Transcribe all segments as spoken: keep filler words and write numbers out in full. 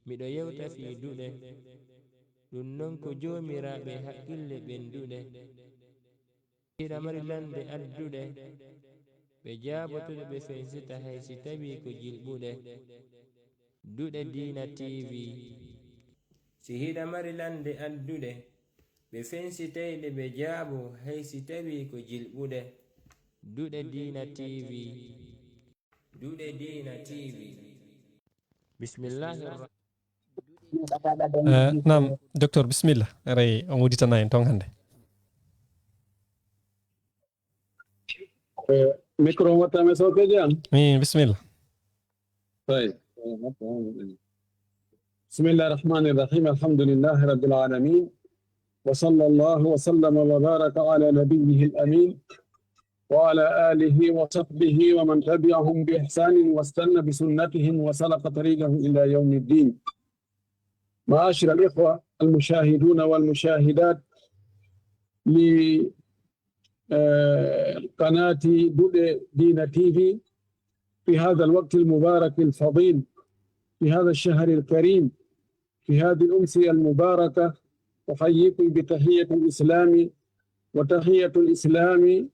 Miɗo yewta fii duɗe. Ɗun non ko joomiraaɓe haqqille ɓen duɗe. Hiɗa mari lande adduɗe. Ɓe jaabotoɗe ɓe fensita hay si tawii ko jilɓuɗe. Duɗe Diina T V. Si hiɗa mari lande adduɗe, ɓe fensitayɗe ɓe jaabo hay si tawii ko jilɓuɗe. Duɗe Diina T V. Duɗe Diina T V. Bismillahi rahmani. Eh, naam, docteur, bisimilla. Aray, on udditana en ton hannde. Eh, micro on watta mi sofeji an? Ii, bisimilla. Tawi. بسم الله الرحمن الرحيم. الحمد لله رب العالمين. وصلى الله وسلم وبارك على نبيه الأمين وعلى آله وصحبه ومن تبعهم بإحسان واستنى بسنتهم وسلك طريقهم إلى يوم الدين. معاشر الإخوة المشاهدون والمشاهدات ل آه، قناة دودة دينا تي في، في هذا الوقت المبارك الفضيل، في هذا الشهر الكريم، في هذه الأمسية المباركة، أحييكم بتحية الإسلام، وتحية الإسلام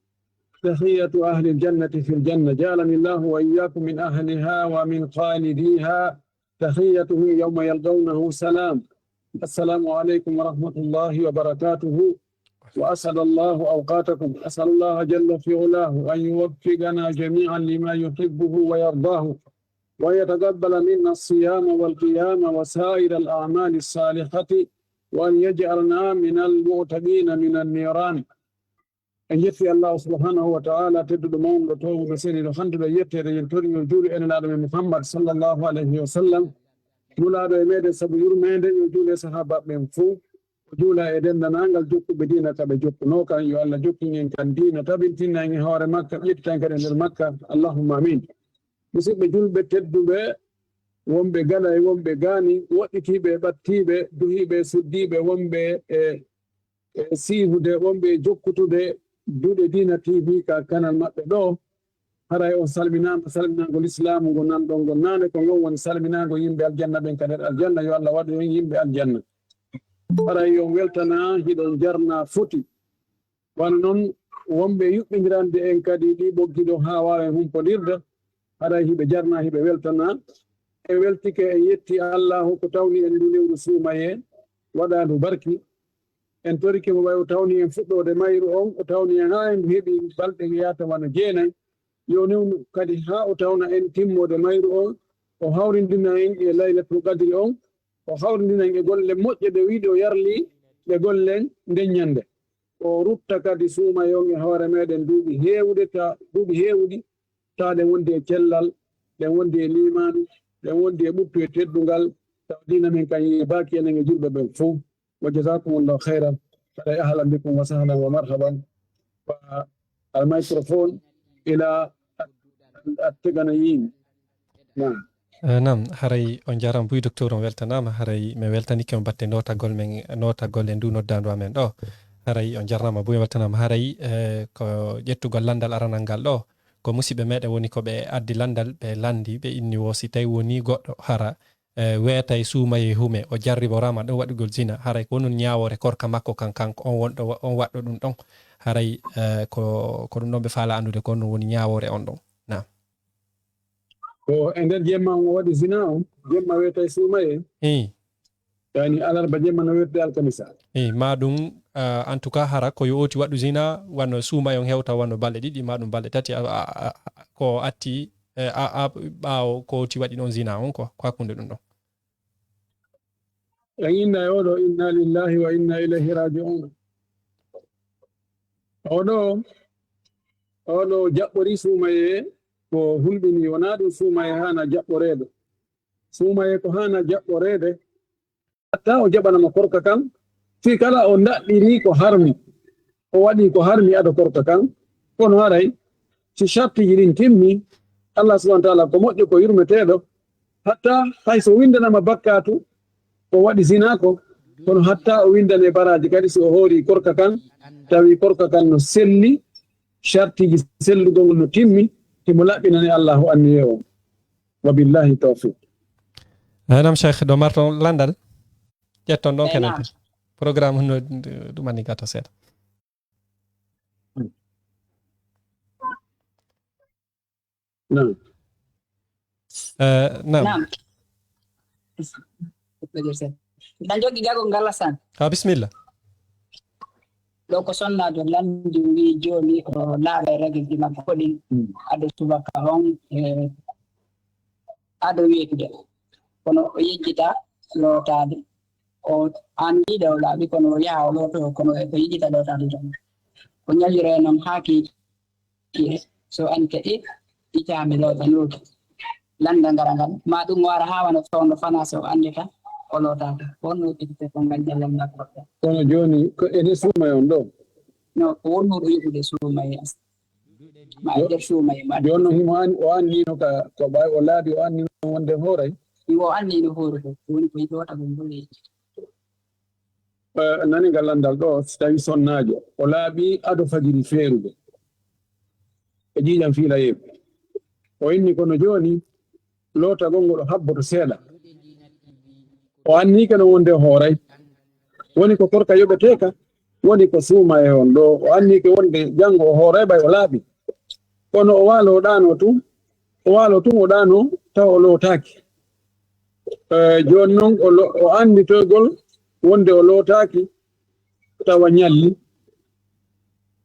تحية أهل الجنة في الجنة. جعلني الله وإياكم من أهلها ومن خالديها تحيتهم يوم يلقونه سلام. السلام عليكم ورحمة الله وبركاته. وأسعد الله أوقاتكم. أسأل الله جل في علاه أن يوفقنا جميعا لما يحبه ويرضاه، وأن يتقبل منا الصيام والقيام وسائر الأعمال الصالحة، وأن يجعلنا من المعتقين من النيران. En yetti Allahu subhanahu wa ta'ala, tedduɗo, mawnuɗo, toowuɗo, seniiɗo, handuɗo e yetteede, en tori yo juulu e Nelaaɗo men Muhammad sallallahu alayhi wa sallam. Nulaaɗo e meɗen sabu yurmeende, yo juulu e sahaabaaɓe ɓen fow. O juula e denndaangal jokkuɓe diina ka ɓe jokkunoo kan. Yo Allah jokkin en kan diina, tabintinna en e hoore makka, ƴettita en kadi e nder makka. Allahumma amin. Musidɓe julɓe tedduɓe, wonɓe gada e wonɓe gaani, woɗɗitiiɓe e ɓattiiɓe, duhiiɓe e suddiiɓe, wonɓe e e siifude, wonɓe e jokkutude Duɗe Diina T V ka kanal maɓɓe ɗo. Haray on salminaama salminaango lislaamu ngo nanɗon ngo naane, ko ngon woni salminaango yimɓe aljanna ɓen ka nder aljanna. Yo Allah waɗu en yimɓe aljanna. Haray on weltanaa, hiɗon jarnaa foti. Wano non wonɓe yuɓɓindirande en kadi ɗii ɓoggi ɗo haa waawen humpondirde, haray hiɓe jarnaa, hiɓe weltanaa. En weltike, en yetti Allaahu ko tawni en ndu lewru suumayee waɗaandu barki. En torike mo ɓay o tawni en fuɗɗoode mayru on, o tawni en haa en heɓi balɗe yaata wano jeenay. Yo newnu kadi haa o tawna en timmoode mayru on, o hawrindina en e Laylatul Qadri on, o hawrindina en e golle moƴƴe ɗe wiɗo yarli ɗe gollen nden ñande. O rutta kadi suumayee on e hoore meɗen duuɓi heewude ta, duuɓi heewuɗi, tawa ɗen wondi e cellal, ɗen wondi e liimaanu, ɗen wondi e ɓuttu e teddungal, tawa diina men kan yeebaaki enen e julɓe ɓen fow. Wa jazakumullahu khairan. Haray ahlan bikum wa sahlan wa marhaban. Wa al microphone ila at-, at-, at-, Teganayin. Naam. Eh, naam, haray on jarama buy docteur, on weltanaama, haray mi weltanike on batte nootagol men, nootagol e ndu noddaandu amen ɗo. Haray on jarama buy, on weltanaama, haray, eh, ko ƴettugol landal aranal ngal ɗo. Ko musiɓɓe meɗen woni ko ɓe addi landal, ɓe landi, ɓe inni wo si tawi woni goɗɗo hara, eh, weetay suumayee hume, o jarriboraama ɗo waɗugol zina, haray ko honɗun ñaawoore korka makko kan, kanko on wonɗo, on waɗɗo ɗun ɗon. Haray, eh, ko, ko ɗun ɗon ɓe faala anndude ko honɗun woni ñaawoore on ɗon. Naam. Ko e nder jemma on o waɗi zina on, jemma weetay suumayee? Ii. Yani alarba jemma no weetude alkamisa. Ii, maa ɗun, ah, en tout cas, hara ko yo oti waɗu zina, wano suumayee on hewta wano balɗe ɗiɗi, maa ɗun balɗe tati, a, a, a, ko atti, eh, a, a, ɓaawo ko oti waɗi ɗon zina on, ko, ko hakkunde ɗun ɗon. En inna e oɗo, inna lillahi wa inna ilayhi raji'un. Oɗo, oɗo jaɓɓori suumayee ko hulɓinii, wonaa ɗun suumayee haana jaɓɓoreede. Suumayee ko haana jaɓɓoreede, hatta o jaɓana mo korka kan, fii kala o ndaɗɗirii ko harmi, o waɗii ko harmi ado korka kan. Kono haray, si shartiiji ɗin timmii, Allah subhanahu wa ta'ala ko moƴƴo, ko yurmeteeɗo, hatta hay so winndanaama bakkaatu, o waɗi zina ko, kono hatta o winndanee baraaji kadi si o hoori korka kan, tawi korka kan no selli, shartiiji sellugol no timmi, himo laɓɓinani Allahu anniyee on. Wa billahi tawfiq. Eh, nam Cheikh, ɗo marton landal. Ƴetton ɗon kenen. Programme no ɗumani gato seeɗa. Naam. Eh, naam. Naam. Ngal joggi gagol ngal Asan. Ha, bisimilla. Ɗo ko sonnaajo lanndi wi jooni o laaɓa e ragilji makko ɗin. Ado subaka on, e ado weetude. Kono o yejjita lootaade. O anndi de o laaɓi, kono o yaha o looto, kono o yejjita lootaade tan. O ñallira e noon haa kiikiiɗe. So anndi ka e ijaami lootanooki. Lannda ngara ngal. Ma ɗum o ara haa wano fewndo fana so o anndita o lootaaka. Wonno ƴettite ko ngal jallal ngal goɗɗo. Kono jooni, ko ene suuma e on ɗo? No, ko wonno ɗo yoɓude suuma e as. Ma e nder suuma e ma. Jooni noon himo an-, o annino ka, ko ɓay o laabi o annino wonde hooray? Iwo o annino hoore ko woni ko yiɗoota ko mboleeji. Eh, nani ngal landal ɗo, si tawi sonnaajo, o laaɓi ado fajiri feerude. E ƴiiƴam fiilayeeru. O inni kono jooni, lootagol ngol o habboto seeɗa. O anniike no wonde hooray. Woni ko korka yoɓeteeka, woni ko suuma e on ɗo. O anniike wonde janngo o hooray ɓay o laaɓi. Kono o waalo o ɗaano tun, o waalo tun o ɗaano tawa o lootaaki. Eh, jooni noon o lo-, o annditoygol wonde o lootaaki tawa ñalli.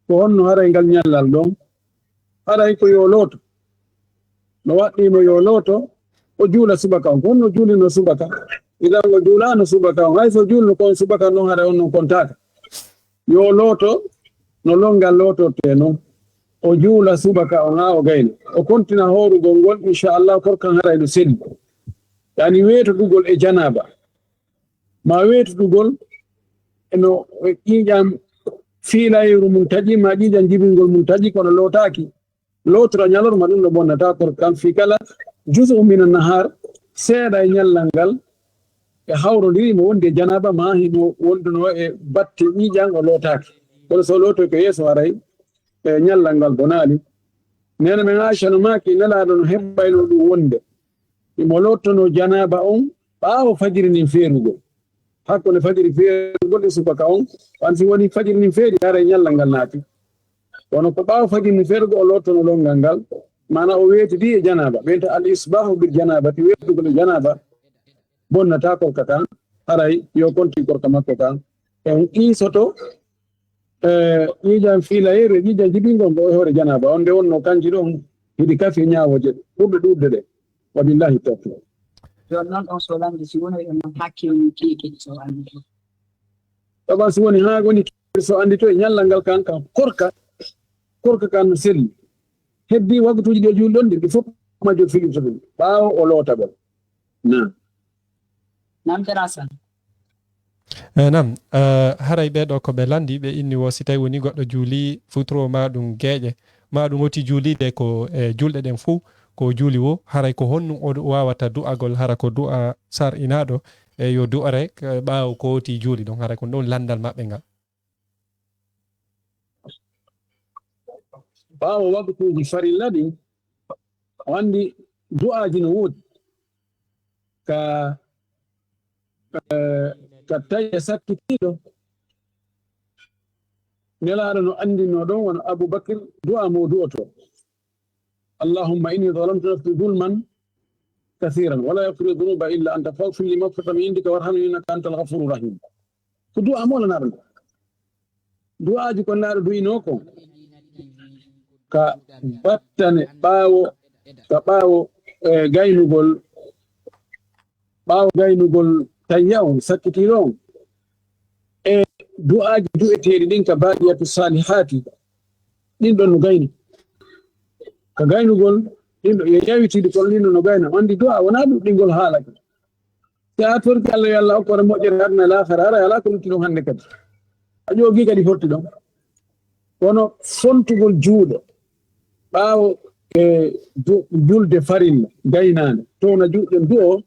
Ko honno haray ngal ñallal ɗon? Haray ko yo looto. No waɗɗiimo yo looto, o juula subaka on. Ko honno juulino subaka? Idan o juulaano subaka on. Hay so juulno kon subaka noon, haray on noon kontaaka. Yo looto no lonngal lootortee noon. O juula subaka on haa o gayna. O kontina hoorugol ngol, inchallah, korkan haray no selli. Yani weetodugol e janaaba. Ma weetodugol e no ƴiiƴam fiilayru mum taƴi, ma ƴiiƴam jibingol mum taƴi, kono lootaaki. Lootora ñalorma, ɗum no bonnata korka kan fii kala juz'u mina nahar, seeɗa e ñallal ngal, e hawrondiri mo wondi e janaaba, ma himo wonduno e batte ƴiiƴam o lootaaki. Kono so lootoy ko yeeso haray, e ñallal ngal bonaali. Neene men Aisha no maaki, Nelaaɗo no heɓɓayno ɗum wonde himo lottono janaaba on ɓaawo fajiri ndin feerugol. Hakkunde fajiri feerugol e subaka on, wan si woni fajiri ndin feeri, haray ñallal ngal naati. Kono ko ɓaawo fajiri ndin feerugol o lottono lonngal ngal, maana o weetidi e janaaba. Ɓen ta al isbahu bil janaabati, weetugol e janaaba bonnata korka kan, haray yo kontin korka makko kan. On iisoto, eh, ƴiiƴam fiilayeeru e ƴiiƴam jibingol ngo e hoore janaaba. On nde wonno kanji ɗon hiɗi kafi ñaawooje ɓurɗe ɗuuɗude ɗe. Wa billahi tawfiq. Jooni noon on so lanndi, si woni e noon hakkilni kiikiiɗe so anndi. Taban si woni haa woni kiikiiɗe so anndi to e ñallal ngal kan, kan korka, korka kan no selli. Heddi waktuuji ɗi o juulɗon ɗin, ɗi fof majjo filirta ɗum. Ɓaawo o loota ɗon. Naam. Naam, Tera Sall. Eh, naam, eh, haray ɓee ɗoo ko ɓe lanndi, ɓe inni wo si tawi woni goɗɗo juuli futuro ma ɗum geeƴe, ma ɗum woti juulide ko e juulɗe ɗen fuu, ko juuli wo, haray ko honɗum o waawata du'agol, hara ko du'a sar'inaaɗo, e yo du'ore, eh, ɓaawo ko woti juuli ɗon, haray ko ɗum lanndal maɓɓe ngal. Ɓaawo waktuuji farilla ɗin, o anndi du'aaji no woodi. Ka, eh, ka taƴe sakkitiiɗo, Nelaaɗo no anndinoo ɗon, wano Abu Bakr du'a mo du'oto. Allahumma inni zalamtu nafsi zulman kathiran, wala yaghfiru dhunuba illa anta, faghfir li maghfiratan min indika warhamni innaka antal ghafurur rahim. Ko du'a mo lanaaɗo nde. Du'aaji ko naaɗo du'inoo ko ka battane ɓaawo, ka ɓaawo, eh, gaynugol, ɓaawo gaynugol tayya on, sakkitiiɗo on. E du'aaji du'eteeɗi ɗin ka baaqiyatu saalihaati, ɗin ɗon no gayni. Ka gaynugol, ɗin ɗo, yo yawitiiɗi kono ɗin ɗon no gayna. On anndi du'a wonaa ɗuɗɗingol haala ka. Si a torki Allah, yo Allah okku hoore moƴƴere aduna e laakhara, haray alaa ko lutti ɗon hannde kadi. A ƴoogi kadi fotti ɗon. Kono fontugol juuɗe ɓaawo e du-, julde farilla gaynaande, towna juuɗe ɗen du'o,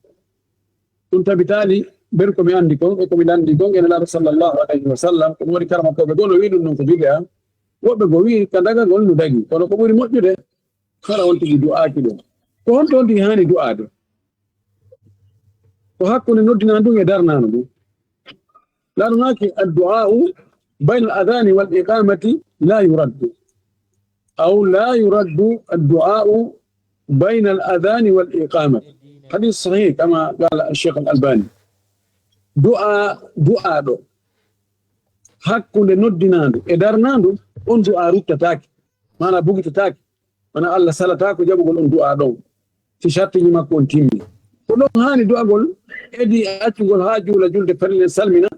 ɗum tabitaali nder ko mi anndi kon e ko mi lanndi kon e Nelaaɗo sallallahu alayhi wa sallam, ko ɗum waɗi karamakooɓe goo no wi'i ɗum non ko bid'a. Woɓɓe goo wi'i ka dagagol no dagi, kono ko ɓuri moƴƴude, kala on tigi du'aaki ɗum. Ko honto on tigi haani du'aade? Ko hakkunde noddinaandu e darnaandu. Laaranaaki addu'aa'u bayna al-adhaani wal-iqaamati laa yuraddu. Aw laa yuraddu addu'aa'u bayna al-adhaani wal-iqaamati. Hadiis sahiih, kama qaala Sheikh Al-Albani. Du'aa, du'aaɗo hakkunde noddinaandu e darnaandu, on du'aa ruttataake, maanaa bugitataake. Wona Allah salataako jaɓugol on du'aa ɗon, si shartiiji makko on timmi. Ko ɗon haani du'agol, edi accugol haa juula julde farilla salmina,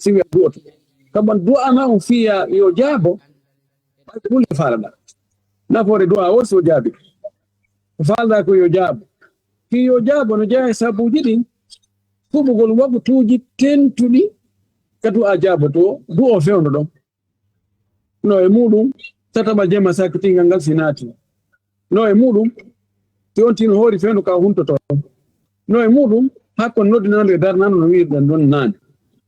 si wi'a du'oto. Kaban du'aa ma on fiya yo jaabo, ɓay ko ɗum le faalaɗa. Nafoore du'aa o si o jaabi. Ko faalaɗa ko yo jaabo. Fii yo jaabo no jeyaa e sabuuji ɗin, suɓugol waktuuji tentuɗi ka du'aa jaaboto, du'o fewndo ɗon. No e muuɗum, tataɓa jema sakitingal ngal si naati. No e muuɗum, si on tino hoori fewndo ka huntoto. No e muuɗum, hakkon noddinaandu e darnaandu no wi'irɗen ɗon naane.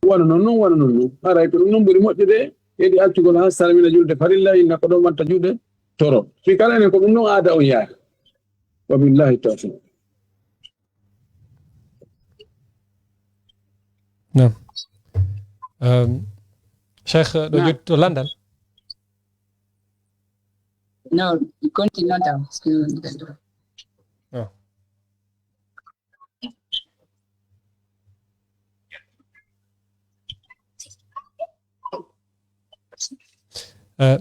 Wano non non, wano non non. Haray ko ɗum non ɓuri moƴƴude, edi accugol haa salmina julde farilla, inna ko ɗon wanta julde toro. Fii kala enen ko ɗum non aada on yaari. Wa billahi tawfiq. Naam. Um, Cheikh, ɗo Naam. jot to London? No, continue down. Oh. Uh,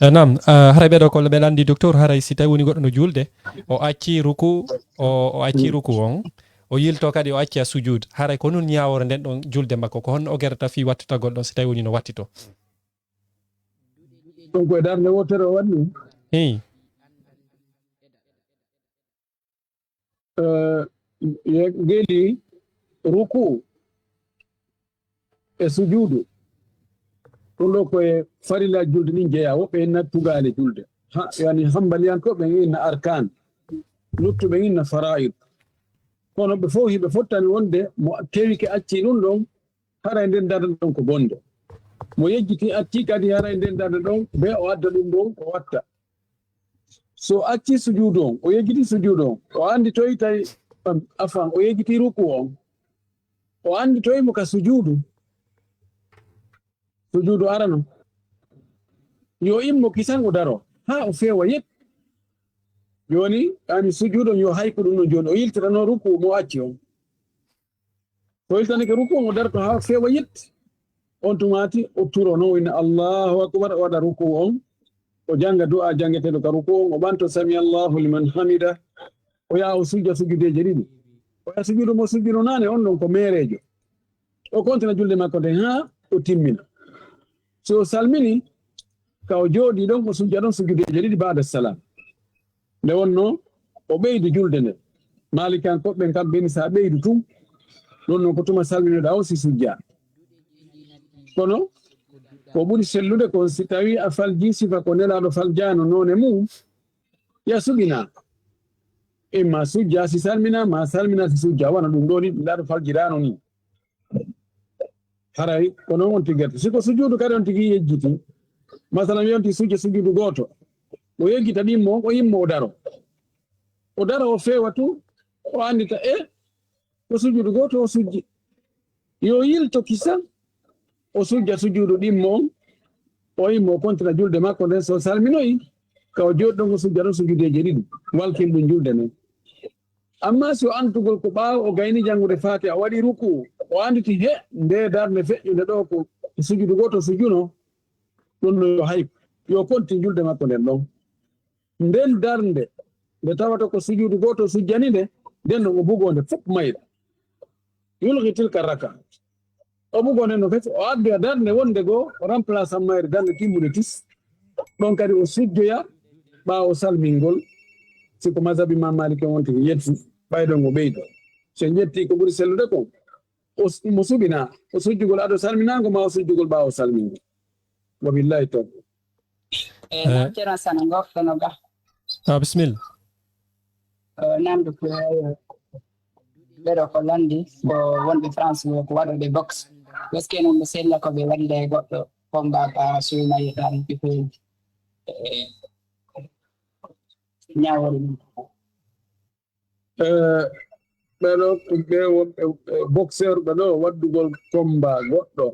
Eh, naam, eh, haray ɓeɗo ko ɓe landi docteur, haray si tawi woni goɗɗo no julde, o acci ruku, o, o acci ruku on, o yilto kadi o acci a sujud, haray ko nun ñaawore nden ɗon julde makko, ko honno o gerata fii wattatagol ɗon si tawi woni no wattito? Ɗum koye darnde wootere o waɗi ɗum. Hii. Eh, ye- geli ruku e sujuudu. Ɗum ɗo koye farilla julde ɗin jeyaa. Woɓɓe inna tugaale julde. Ha, yani hambaliyankoɓe inna arkaan. Luttuɓe inna fara'id. Kono ɓe fof hiɓe fottani wonde mo tewike acci ɗum ɗon, haray nden darnde ɗon ko bonde. Mo yejjiti acci kadi haray nden darnde ɗon, be o adda ɗum ɗon o watta. So o acci sujuudu on, o yejjiti sujuudu on, o annditoyi tawi, um, afan, o yejjiti ruku on, o annditoyi mo ka sujuudu, sujuudu arano. Yo immo kisan o daro, haa o feewa yet. Jooni, ani sujuudu on, yo hayku ɗum ɗon jooni, o yiltitano ruku mo acci on. So yiltanike ruku on, o darto haa feewa yet. On tumaati, o turo non, o inna Allahu akbar, o waɗa ruku on. O jannga du'a janngeteeɗo ka ruku on, o ɓanto sami Allahu liman hamida. O yaha o sujja sujudeeje ɗiɗi. O yaha sujudu mo sujjuno naane, on ɗon ko meereejo. O kontina julde makko nden haa o timmina. So o salmini, ka o jooɗii ɗon, o sujja ɗon sujudeeje ɗiɗi ba'da salam. Nde wonnoo o ɓeydi julde nden. Maalikankoɓe ɓen kam ɓeni sa ɓeydu tun, ɗon non ko tuma salminoɗaa on si sujjaa. Kono ko ɓuri sellude kon si tawii a faljii sifa ko Nelaaɗo faljaano noone mum, ya suɓinaa. Imma sujjaa si salminaa, maa salminaa si sujjaa. Wano ɗum ɗoo ni Nelaaɗo faljiraano nii. Haray ko non on tigi watta. Si ko sujuudu kadi on tigi yejjiti, masalan, yonti sujja sujuudu gooto, o yejjita ɗimmo on, o immo o daro. O daro o feewa tun, o anndita e ko sujuudu gooto o sujji. Yo yilto kisan, o sujja sujuudu ɗimmo on, o immo o kontina julde makko nden, so salminoyi, ka o jooɗi ɗon o sujja ɗon sujudeeje ɗiɗi, walkin ɗum julde nden. Amma si o annditugol ko ɓaawo o gayni janngude Faatiha, o waɗi ruku, o annditi he nde darnde feƴƴunde ɗo ko sujudu gooto sujjuno, ɗum no yo hayku, yo kontin julde makko nden ɗon. Nden darnde nde tawata ko sujudu gooto sujjani nde, nden ɗon o bugoo nde fof mayra. Yulgi tilka raka. O bugoo nden no fes, o addoya darnde wonde goo, o remplace an mayre darnde timmunde tis. Ɗon kadi o sujjoya ɓaawo salmingol. Si ko mazhabi Imam Malik en wonti ko yetti, ɓay ɗon o ɓeydo. Si en ƴetti ko ɓuri sellude kon, o s- mo suɓina, o sujjugol ado salminaango ma o sujjugol ɓaawo salmingol. Wa billahi tawfiq. E na Ceerno Sana ngoftono ga. Ah, bisimilla. Namdu ko ɓeɗo ko landi ko wonɓe France ko waɗoɓe boxe. Est-ce que noon ɓe sella ko ɓe waɗde goɗɗo combat ba suumaye tan ɓe feewi? e ñaawoore mum. Eh, ɓe ɗo, ɓe wonɓe, eh, boxeur ɓe ɗo waɗdugol combat goɗɗo.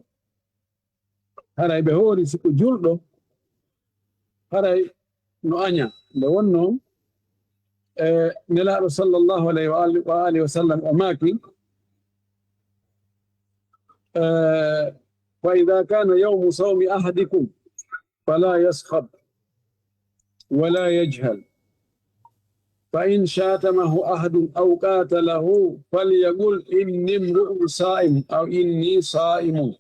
Haray ɓe hoori si ko julɗo, haray no aña. Nde wonno, eh, Nelaaɗo sallallahu alayhi wa alihi, wa alihi wa sallam o maaki, eh, "Fa idha kana yawmu sawmi ahadikum, fala yaskhab, wala yajhal. Fa in shatamahu ahadun aw qatalahu, falyaqul, inni imru'un sa'im, aw inni sa'imun."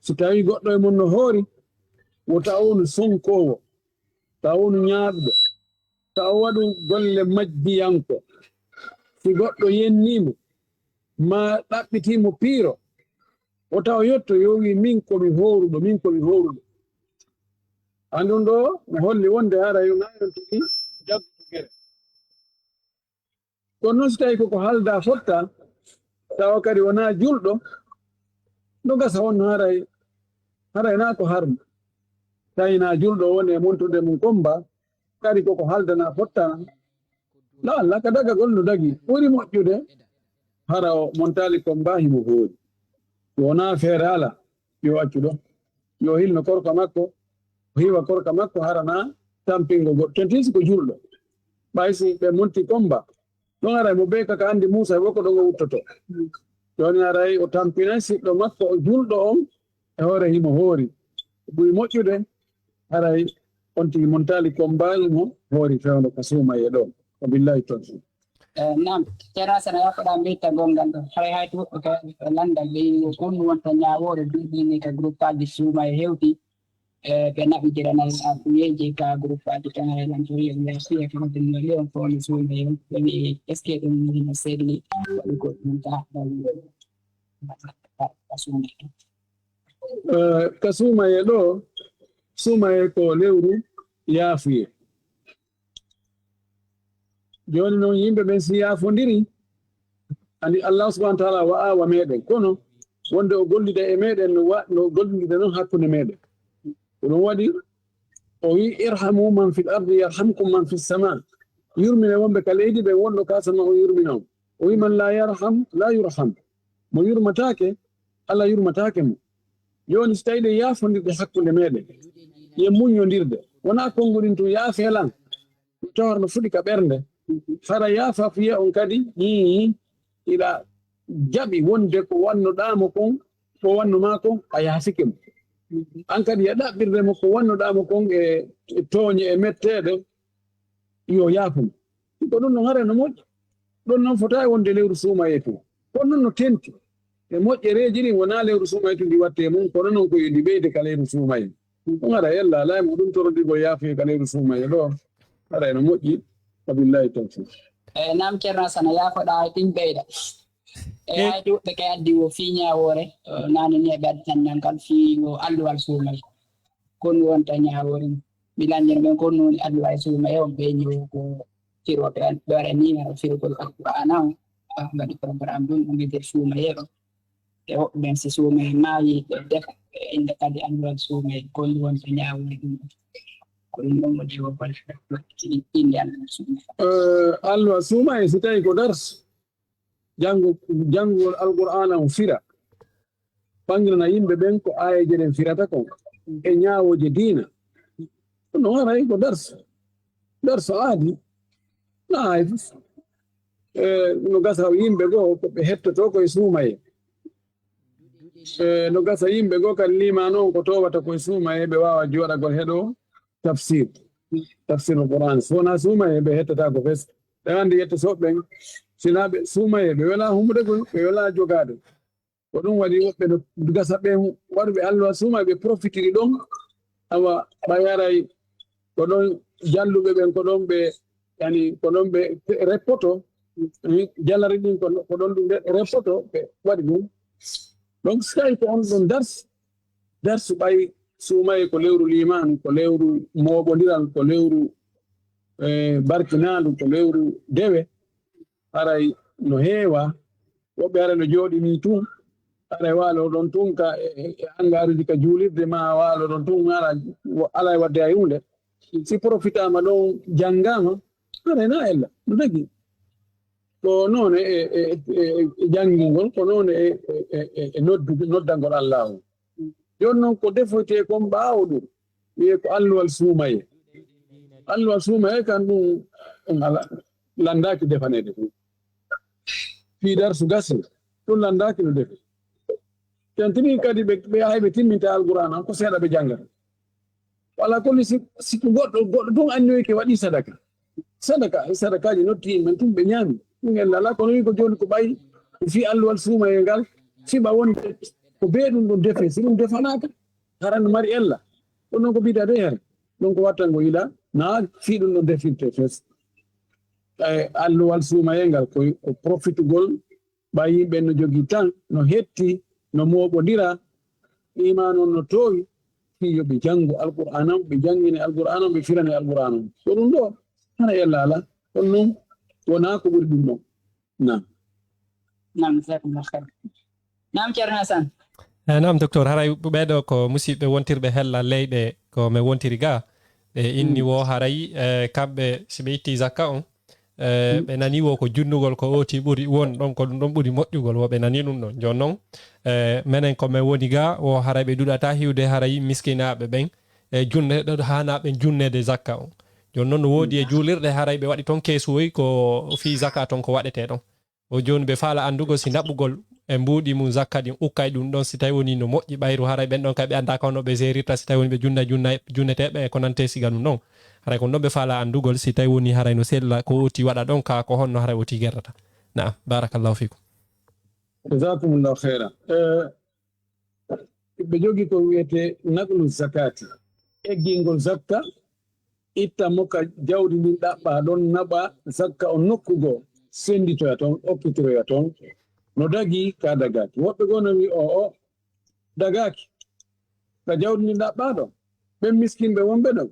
Si tawi goɗɗo e mon no hoori, wota o wonu sonkoowo, ta o wonu ñaaɗuɗo, ta o waɗu golle majjiyanko. Si goɗɗo yennii mo, maa ɗaɓɓitii mo piiro, wota o yetto, yo wi, "Min ko mi hooruɗo, min ko mi hooruɗo." Andun ɗo, mi holli wonde haray yo nayon tigi jaggu gere. Kono noon, si tawi koko haalda fotta, tawa kadi wonaa julɗo, no gasa on haray, haray naa ko harmi. Tawi naa julɗo woni e montude mum combat, kadi koko haaldana fottana. La, la, ka dagagol no dagi. Ɓuri moƴƴude, hara o montaali combat himo hoori. Wonaa feere ala, yo accu ɗo. Yo hilno korka makko, o hiwa korka makko, hara naa tampingo goɗɗo. Tentin si ko julɗo. Ɓay si ɓe monti combat, ɗon aray mo bee kaka anndi Muusa, woko ɗon o wuttoto. Jooni aray o tampinay siɗɗo makko, o julɗo on, e hoore himo hoori. Ɓuri moƴƴude, haray on tigi montaali combat mo hoori fewndo ka suumaye ɗo. Wa billahi tawfiq. Eh, naam, Ceerno Hasan, a yaafoɗaa mbiyta gongal ɗo. Haray hay to woɓɓe ka lanndal ɓe yi'i ko ɗum wonta ñaawoore duuɓi ni ka groupe aji suumaye hewti. Eh, ɓe naɓidiranay arɗuyeeji ka groupe aji tan hay lan to wi'e ɓe fiya ka hoto mi waɗi on fewndo suumaye on. Ɓe wi'i, est-ce que ɗum hino selli? Waɗugol ɗum ka, ka suumaye. Eh, ka suumaye ɗo, suumaye ko lewru yaafuye. Jooni noon, yimɓe ɓen si yaafondiri, anndi Allah subhanahu wa taala wa'aa wa meɗen. Kono wonde o gollida e meɗen no wa-, no gollidida noon hakkunde meɗen. Ko ɗum waɗi o wi'i, "Irhamu man fil ardi yarhamkum man fis sama." Yurmine wonɓe ka leydi ɓen, wonɗo ka sama o yurmina on. O wi'i, "Man la yarham, la yurham." Mo yurmataake, Allah yurmataake mo. Jooni, si tawii ɗe yaafondirɗe hakkunde meɗen, ye muññondirde, wonaa konnguɗin tun, "Yaafee lan." Tawar no fuɗi ka ɓernde. Hara yaafafuye on kadi, hii, hiɗa jaɓi wonde ko wannoɗaa mo kon, ko wanno maa kon, a yaafike mo. An kadi, a ɗaɓɓirde mo ko wannoɗaa mo kon e, e tooñe, e metteede, yo yaafo mo. Ko ɗum no hara no moƴƴi. Ɗum noon fotaa e wonde lewru suumaye tun. Kono noon no tenti. E moƴƴereeji ɗin wonaa lewru suumaye tun ɗi wattee mum, kono noon ko yo ɗi ɓeyde ka lewru suumaye. Ɗum hara ella alaa e muɗum torodirgol yaafuye ka lewru suumaye ɗo. Hara eno moƴƴi. Wa billahi tawfiq. E naam, Ceerno Hasan, yaafoɗaa e ɗin ɓeyda. E Eh. Hay to woɓɓe kay addi wo fii ñaawoore, eh, naane ni e ɓe addi tan nan kal fii wo alluwal suumaye. Kon wonta ñaawoore. Mi lanndin ɓen kon woni alluwal suumaye on, ɓe ñiwo ko firooɓe an, ɓe waɗa ni, hara firugol Alqur'aana on, ah, mbaɗi programme ɗum, ɗum e nder suumaye ɗo. E woɓɓe ɓen si suumaye maayi, ɓe defa, ɓe innda kadi alluwal suumaye, kon wonta ñaawoore ɗum. Ko ɗum ɗon woni wo inde alluwal suumaye. Eh, alluwal suumaye, si tawi ko dars, janngo, janngugol Alqur'aana on fira. Ɓanginana yimɓe ɓen ko aayeeje ɗen firata kon e ñaawooje diina. Ɗum no haray ko darsu. Darsu aadi. Na hay fof. E, no gasa yimɓe goo ko ɓe hettotoo ko e suumaye. E, no gasa yimɓe goo kadi liimaano on ko towata ko e suumaye, ɓe waawa jooɗagol heɗoo tafsir. Tafsirul Qur'an. So wonaa suumaye, ɓe hettataako fes. Ɓe anndi yetto soɓɓe ɓen, sinaa ɓe suumaye, ɓe welaa humude ko, ɓe welaa jogaade. Ko ɗum waɗi woɓɓe no gasa ɓen waɗuɓe alluwal suumaye, ɓe profitiri ɗon. Awa, ɓay haray ko ɗon jalluɓe ɓen, ko ɗon ɓe, yani, ko ɗon ɓe reppoto, eh, jalari ɗin ko, ko ɗon ɗum re-, reppoto, ɓe waɗi ɗum. Donc, si tawi ko on ɗon dars, darsu ɓay suumaye ko lewru liimaanu, ko lewru mooɓondiral, ko lewru, eh, barkinaandu, ko lewru dewe, haray no heewa, woɓɓe haray no jooɗi nii tun, Haray waalo ɗon tun ka e, e, e angaaruuji ka juulirde, ma waalo ɗon tun, ala, ala e waɗde hay huunde. Si profitaama ɗon, janngaama, haray na ella, no dagi. Ko noon e, e, e, e, e janngingol, ko noon e, e, e, e noddu-, noddangol Allaahu. Jooni noon ko defoytee kon ɓaawo ɗum, wiyee ko alluwal suumayee. Alluwal suumayee kan ɗum, ɗum ala, lanndaaki defaneede ɗum. Fii darsu gasi, ɗum lanndaaki no defe. Tentini kadi ɓe, ɓe yahay ɓe timminta Alqur'aana, ko seeɗa ɓe janngata. Wala ko si, si ko goɗɗo, goɗɗo tun anniyoyke waɗi sadaka. Sadaka, e sadakaaji notti yimɓe tun ɓe ñaami. Ɗum ella alaa, kono wi ko jooni ko ɓay, ko fii alluwal suumayee ngal, siɓa wonde ko bee ɗum ɗon defe, si ɗum defanaaka, hara no mari ella. Ɗum noon ko bida dey hara. Ɗum ko wattango ila, na fii ɗum ɗon defirte fes. E alluwal suumayee ngal ko, ko profitugol ɓay yimɓe no jogii tan, no hetti, no mooɓondira, iimaan on no toowi, fii yo ɓe janngu Alqur'aana on, ɓe janngine Alqur'aana on, ɓe firane Alqur'aana on. Ko ɗum ɗoo, hara ella alaa. Kono noon, wonaa ko ɓuri ɗum ɗon. Naam. Naam, jazakumullahu khairan. Naam, Ceerno Hasan. Eh, naam, Docteur, haray ɓeeɗo ko musiɓɓe wontirɓe hella leyɗe ko men wontiri ga. Ɓe inni Mm. wo haray, eh, kamɓe si ɓe itti zakka on, eh, Mm. ɓe nani wo ko junnugol ko oti ɓuri won ɗon, ko ɗum ɗon ɓuri moƴƴugol, wo ɓe nani ɗum ɗon. Jooni noon, eh, menen ko men woni ga, wo haray ɓe ɗuɗata hiwde haray miskinaaɓe ɓen, e junne, ɗo haanaa ɓen junneede zakka on. Jooni noon no woodi e Mm. juulirɗe haray ɓe waɗi toon keesuwoy ko fii zakka toon ko waɗetee ɗon. O jooni ɓe faala anndugol si naɓugol e mbuuɗi mum zakka ɗin ukkay ɗum ɗon, si tawi woni no moƴƴi ɓayru haray ɓen ɗon kay ɓe anndaa ko hono ɓe zeerirta, si tawi woni ɓe junna, junna, junneteeɓe e ko nantee siga ɗum ɗon. Haray ko ɗon ɓe faala anndugol si tawi woni haray no sella ko oti waɗa ɗon ka ko honno haray oti gerrata. Naam, barakallahu fikum. Jazakumullahu khairan. Eh, ɓe jogii ko wiyetee naqlu zakati, eggingol zakka, itta mo ka jawdi ndin ɗaɓɓaa ɗon, naɓa zakka on nokku goo, sennditoya toon, okkitiroya toon. No dagii ka dagaaki? Woɓɓe goo no wi'i, o, o, dagaaki. Ka jawdi ndin ɗaɓɓaa ɗon, ɓen miskinɓe wonɓe ɗon,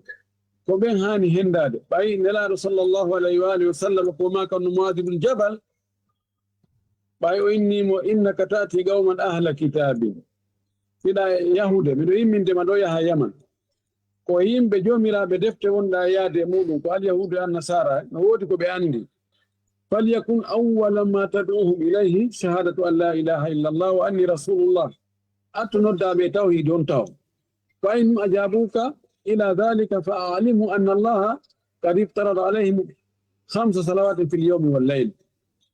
ko ɓen haani henndaade. Ɓay Nelaaɗo sallallahu alayhi wa alihi wa sallam ko maaka no Mu'aaz ibn Jabal, ɓay o inni mo, "Innaka ta'ti qawman ahla kitabin." Hiɗa yahude, miɗo imminde ma ɗo yaha Yaman. Ko yimɓe joomiraaɓe defte wonɗa e yaade e muɗum, ko alyahuudu e annasaara, no woodi ko ɓe anndi. "Falyakun awwala ma tad'uhum ilayhi shahadatu an la ilaha illa Allah wa anni rasulullah." Attu nodda ɓe e tawhiid on taw. "Fa in ajabuka ila dhalika fa a'limhu anna Allah qad iftarada alayhim khamsa salawatin fil yawmi wal layl."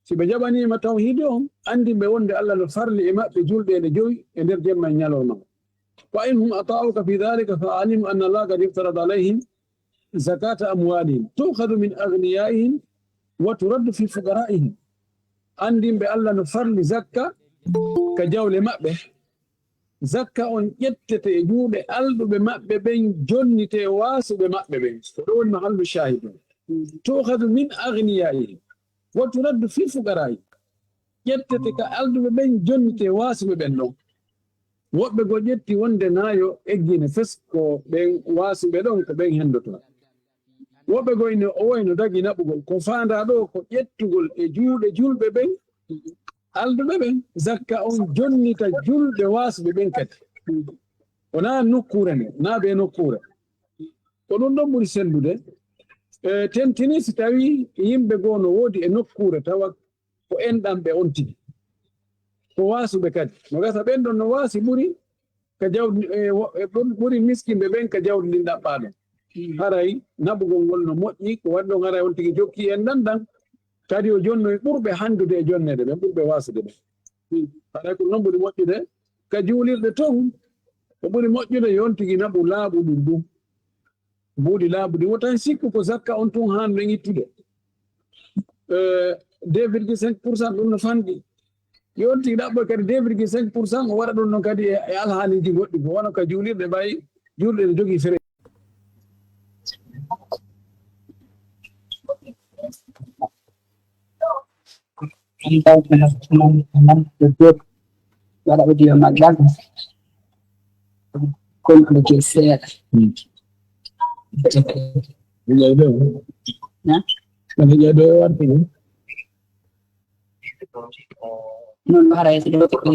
Si ɓe jaɓaniima tawhiid on, anndin ɓe wonde Allah no farli e maɓɓe julɗeele jowi e nder jemma e ñalorma. "Fa in hum ata'uka fi dhalika fa a'limhu anna Allah qad iftarada alayhim zakata amwalihim tu'khadhu min aghniyaihim wa turaddu fi fuqaraihim." Anndin ɓe Allah no farli zakka ka jawle maɓɓe. Zakka on ƴettete e juuɗe alɗuɓe maɓɓe ɓen, jonnite e waasuɓe maɓɓe ɓen. Ko ɗo woni mahallu shahid on. "Tu'khadhu min aghniyaihim wa turaddu fi fuqaraihim." Ƴettete ka alɗuɓe ɓen, jonnite e waasuɓe ɓen ɗon. Woɓɓe goo ƴetti wonde na yo eggine fes ko ɓen waasuɓe ɗon, ko ɓen hendoto. Woɓɓe goo ine o wayno dagi naɓugol. Ko faandaa ɗoo ko ƴettugol e juuɗe julɓe ɓen, alɗuɓe ɓen, zakka on jonnita julɓe waasuɓe ɓen kadi. Wonaa nokkuure nde, naa bee nokkuure. Ko ɗum ɗon ɓuri sellude. E, tentini si tawii yimɓe goo no woodi e nokkuure, tawa ko enɗanɓe on tigi. Ko waasuɓe kadi. No gasa ɓen ɗon no waasi ɓuri ka jawdi, e, wo-, e ɓur-, ɓuri miskinɓe ɓen ka jawdi ndin ɗaɓɓaa ɗon. Haray naɓugol ngol no moƴƴi, ko waɗi ɗon haray on tigi jokki en ɗan ɗan. Kadi o jonnoyi ɓurɓe handude e jonneede ɓen, ɓurɓe waasude ɓen. Haray ko non ɓuri moƴƴude ka juulirɗe ton, ko ɓuri moƴƴude yo on tigi naɓu laaɓuɗum ɗum. Mbuuɗi laaɓuɗi. Wota en sikku ko zakka on tun haanɗen ittude. Eh, deux virgule cinq pour cent ɗum no fanɗi. Yo on tigi ɗaɓɓoy kadi deux virgule cinq pour cent, o waɗa ɗum noon kadi e, e alhaaliiji goɗɗi, ko wano ka juulirɗe ɓay, juulirɗe ne jogii fere. Waɗa audio maɓɓe. Kon ko je seeɗa. Na? Non, haray si ɗo ko ɓe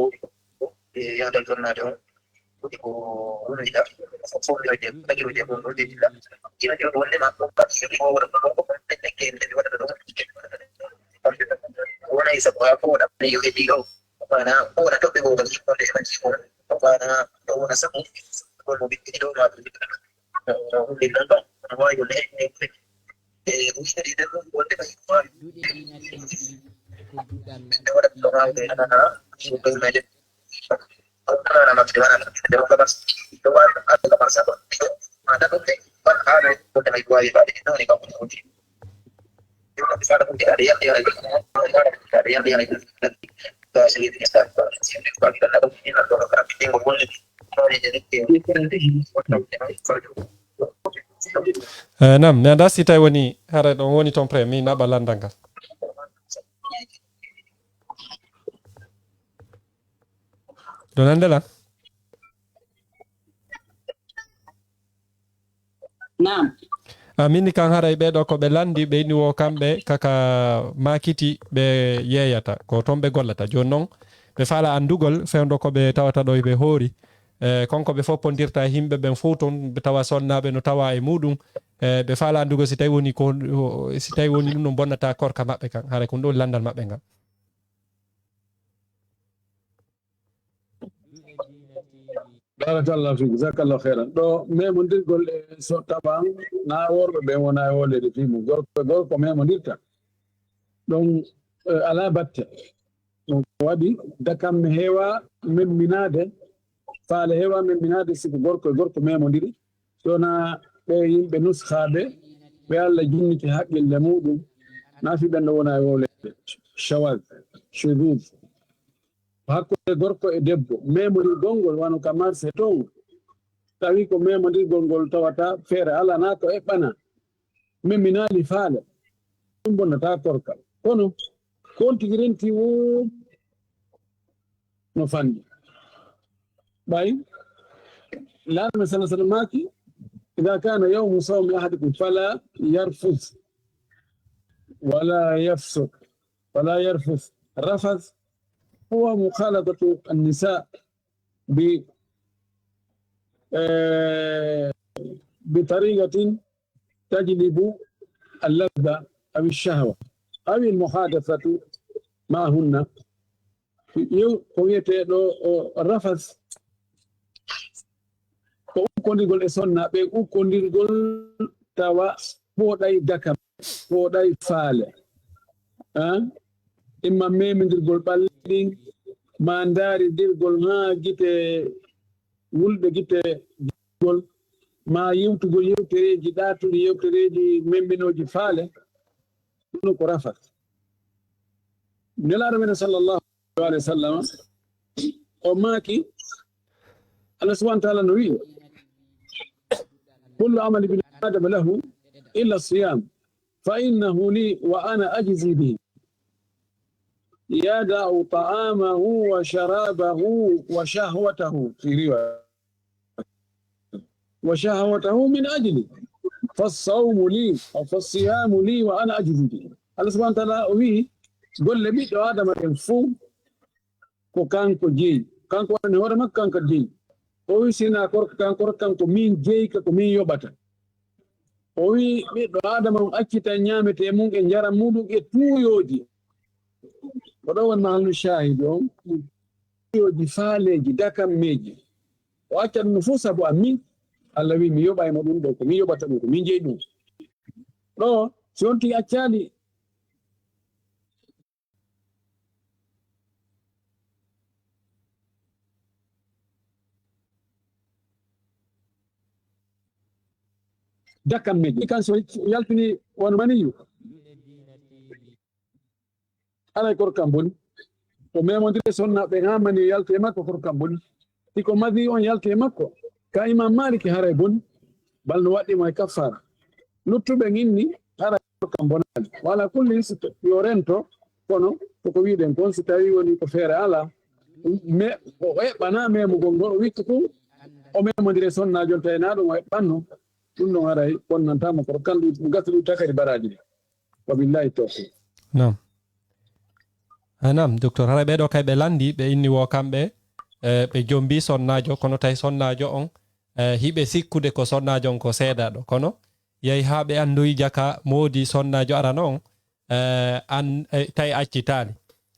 woodi ko e yahde jonnaade on. Woni ko wonnoyta, fof fof wiyoyde, tagiroyde ko ɗo dedila. Ina jogii wonde ma ɗum kam, so ɗi wowra ko ɗo ko ɗum, ɓe tekke, ɓe waɗata ɗum. Wonay sabu haa ko waɗa, yo heddi ɗo. Wana, ko wona toɓɓe goo, ko wona e majji ko. Wana, ɗo wona sabu, ko mo ɓiɗɗi ɗo ma ɗum. Ɗum ɗum ɗon, ɗum waawi wonde e, e, e, e, wonde ko ɗum waawi. Duɗe ɗi nattini ko duɗal. Nde waɗata ɗo waawde, ah, ɗum ɗum majji. Eh, nam, mi anndaa si tawi woni, hara ɗon woni ton prêt, mi naɓa lanndal ngal. Ɗo nande lan? Naam. A mini kan haray ɓee ɗoo ko ɓe lanndi, ɓe inni wo kamɓe kaka maakiti ɓe yeeyata, ko toon ɓe gollata. Jooni noon, ɓe faala anndugol fewndo ko ɓe tawata ɗo ɓe hoori. E, kon ko ɓe foppondirta e yimɓe ɓen fof toon, ɓe tawa sonnaaɓe no tawa e muɗum. E, ɓe faala anndugol si tawi woni ko, si tawi woni ɗum no bonnata korka maɓɓe kan. Haray ko ɗum ɗo lanndal maɓɓe ngal. Barakallahu fiik, jazakallahu khairan. Ɗo memondirgol e so taban na worɓe ɓen wona e wolede fii mum. Gorko e gorko memondirta. Ɗon, eh, alaa batte. Ɗum waɗi dakamme heewa memminaade, faale heewa memminaade si ko gorko e gorko memondiri. So na ɓe yimɓe nuskhaaɓe, ɓe Alla jinniti haqqille muɗum, na fii ɓen ɗo wona e wolede. Shawaz, shudud. Hakkunde gorko e debbo, memondirgol ngol wano ka marse toon, tawi ko memondirgol ngol tawata feere alaa, na ko eɓɓana, memminaali faale, ɗum bonnata korka. Kono, ko on tigi renti woo no fanɗi. Ɓay, Laamɗo sala sala maaki, "Idaa kaana yawmu sawmi ahadikum falaa yarfus, walaa yafsuq, walaa yarfus." Rafas huwa mukhalatatu an-nisaa bi, eh, bi tariqatin tajlibu al-ladha aw ash-shahwa aw al-muhadathatu ma'ahunna. Yew-, ko wiyetee ɗo o rafas, ko ukkondirgol e sonnaaɓe, ukkondirgol tawa fooɗay dakam, fooɗay faale. Ah? Imma memondirgol ɓalli, ma ndaarindirgol haa gite wulɓe, gite gol, ma yewtugol yewtereeji ɗaatuɗi, yewtereeji memminooji faale, ɗum ko rafas. Nelaaɗo men sallallahu alaihi wa sallam, o maaki, Allah subhanahu wa ta'ala no wi'i, "Kullu amali ibni Adama lahu illa siyam, fa innahu li wa ana ajzi bihi." Yada'u ta'amahu wa sharabahu wa shahwatahu fi riwaya. Wa shahwatahu min ajli. Fassawmu li, aw fassiyamu li wa ana ajzi bihi. Allah subhanahu wa ta'ala o wi'i, golle ɓiɗɗo Adama ɗen fof ko kanko jeyi. Kanko woni hoore makko, kanko jeyi. O wi, "Sina korka kan, korka kan ko min jeyi ka, ko min yoɓata." O wi, "Ɓiɗɗo Adama on accitan ñaametee mum e njaram muɗum e tuuyooji." Ko ɗo woni mahallu shahidi on. Tuuyooji, faaleeji, dakammeeji. O acca ɗum no fof sabu an min. Allah wi, "Mi yoɓay mo ɗum ɗo, ko min yoɓata ɗum, ko min jeyi ɗum." Ɗo, si on tigi accaali dakammeeji kan, so yaltini wano maniyu, alay korka kan boni. O memondiri e sonnaaɓe haa mani yalti e makko, kono kam boni. Si ko mazi on yalti e makko, ka Imam Maliki haray boni, bal no waɗɗi mo e kaffaara. Luttuɓe inni haray kono kam bonaali. Wala kulli si to-, yo rento, kono koko wiɗen kon, si tawi woni ko feere ala, me-, o eɓɓana memugol ngol, o witti ko o memondiri e sonnaajo on, tawi na ɗum o eɓɓanno, ɗum ɗon haray bonnantamo, kono kan ɗum gasa ɗum takari baraaji ɗi. Wa billahi tawfiq. Naam. Ah, naam, docteur, haray ɓee ɗoo kay ɓe lanndi, ɓe inni wo kamɓe, eh, ɓe jombi sonnaajo, kono tawi sonnaajo on, eh, hiɓe sikkude ko sonnaajo on ko seedaɗo, kono yahi haa ɓe anndoyi jaka moodi sonnaajo arano on, eh, an, eh, tawi accitaali.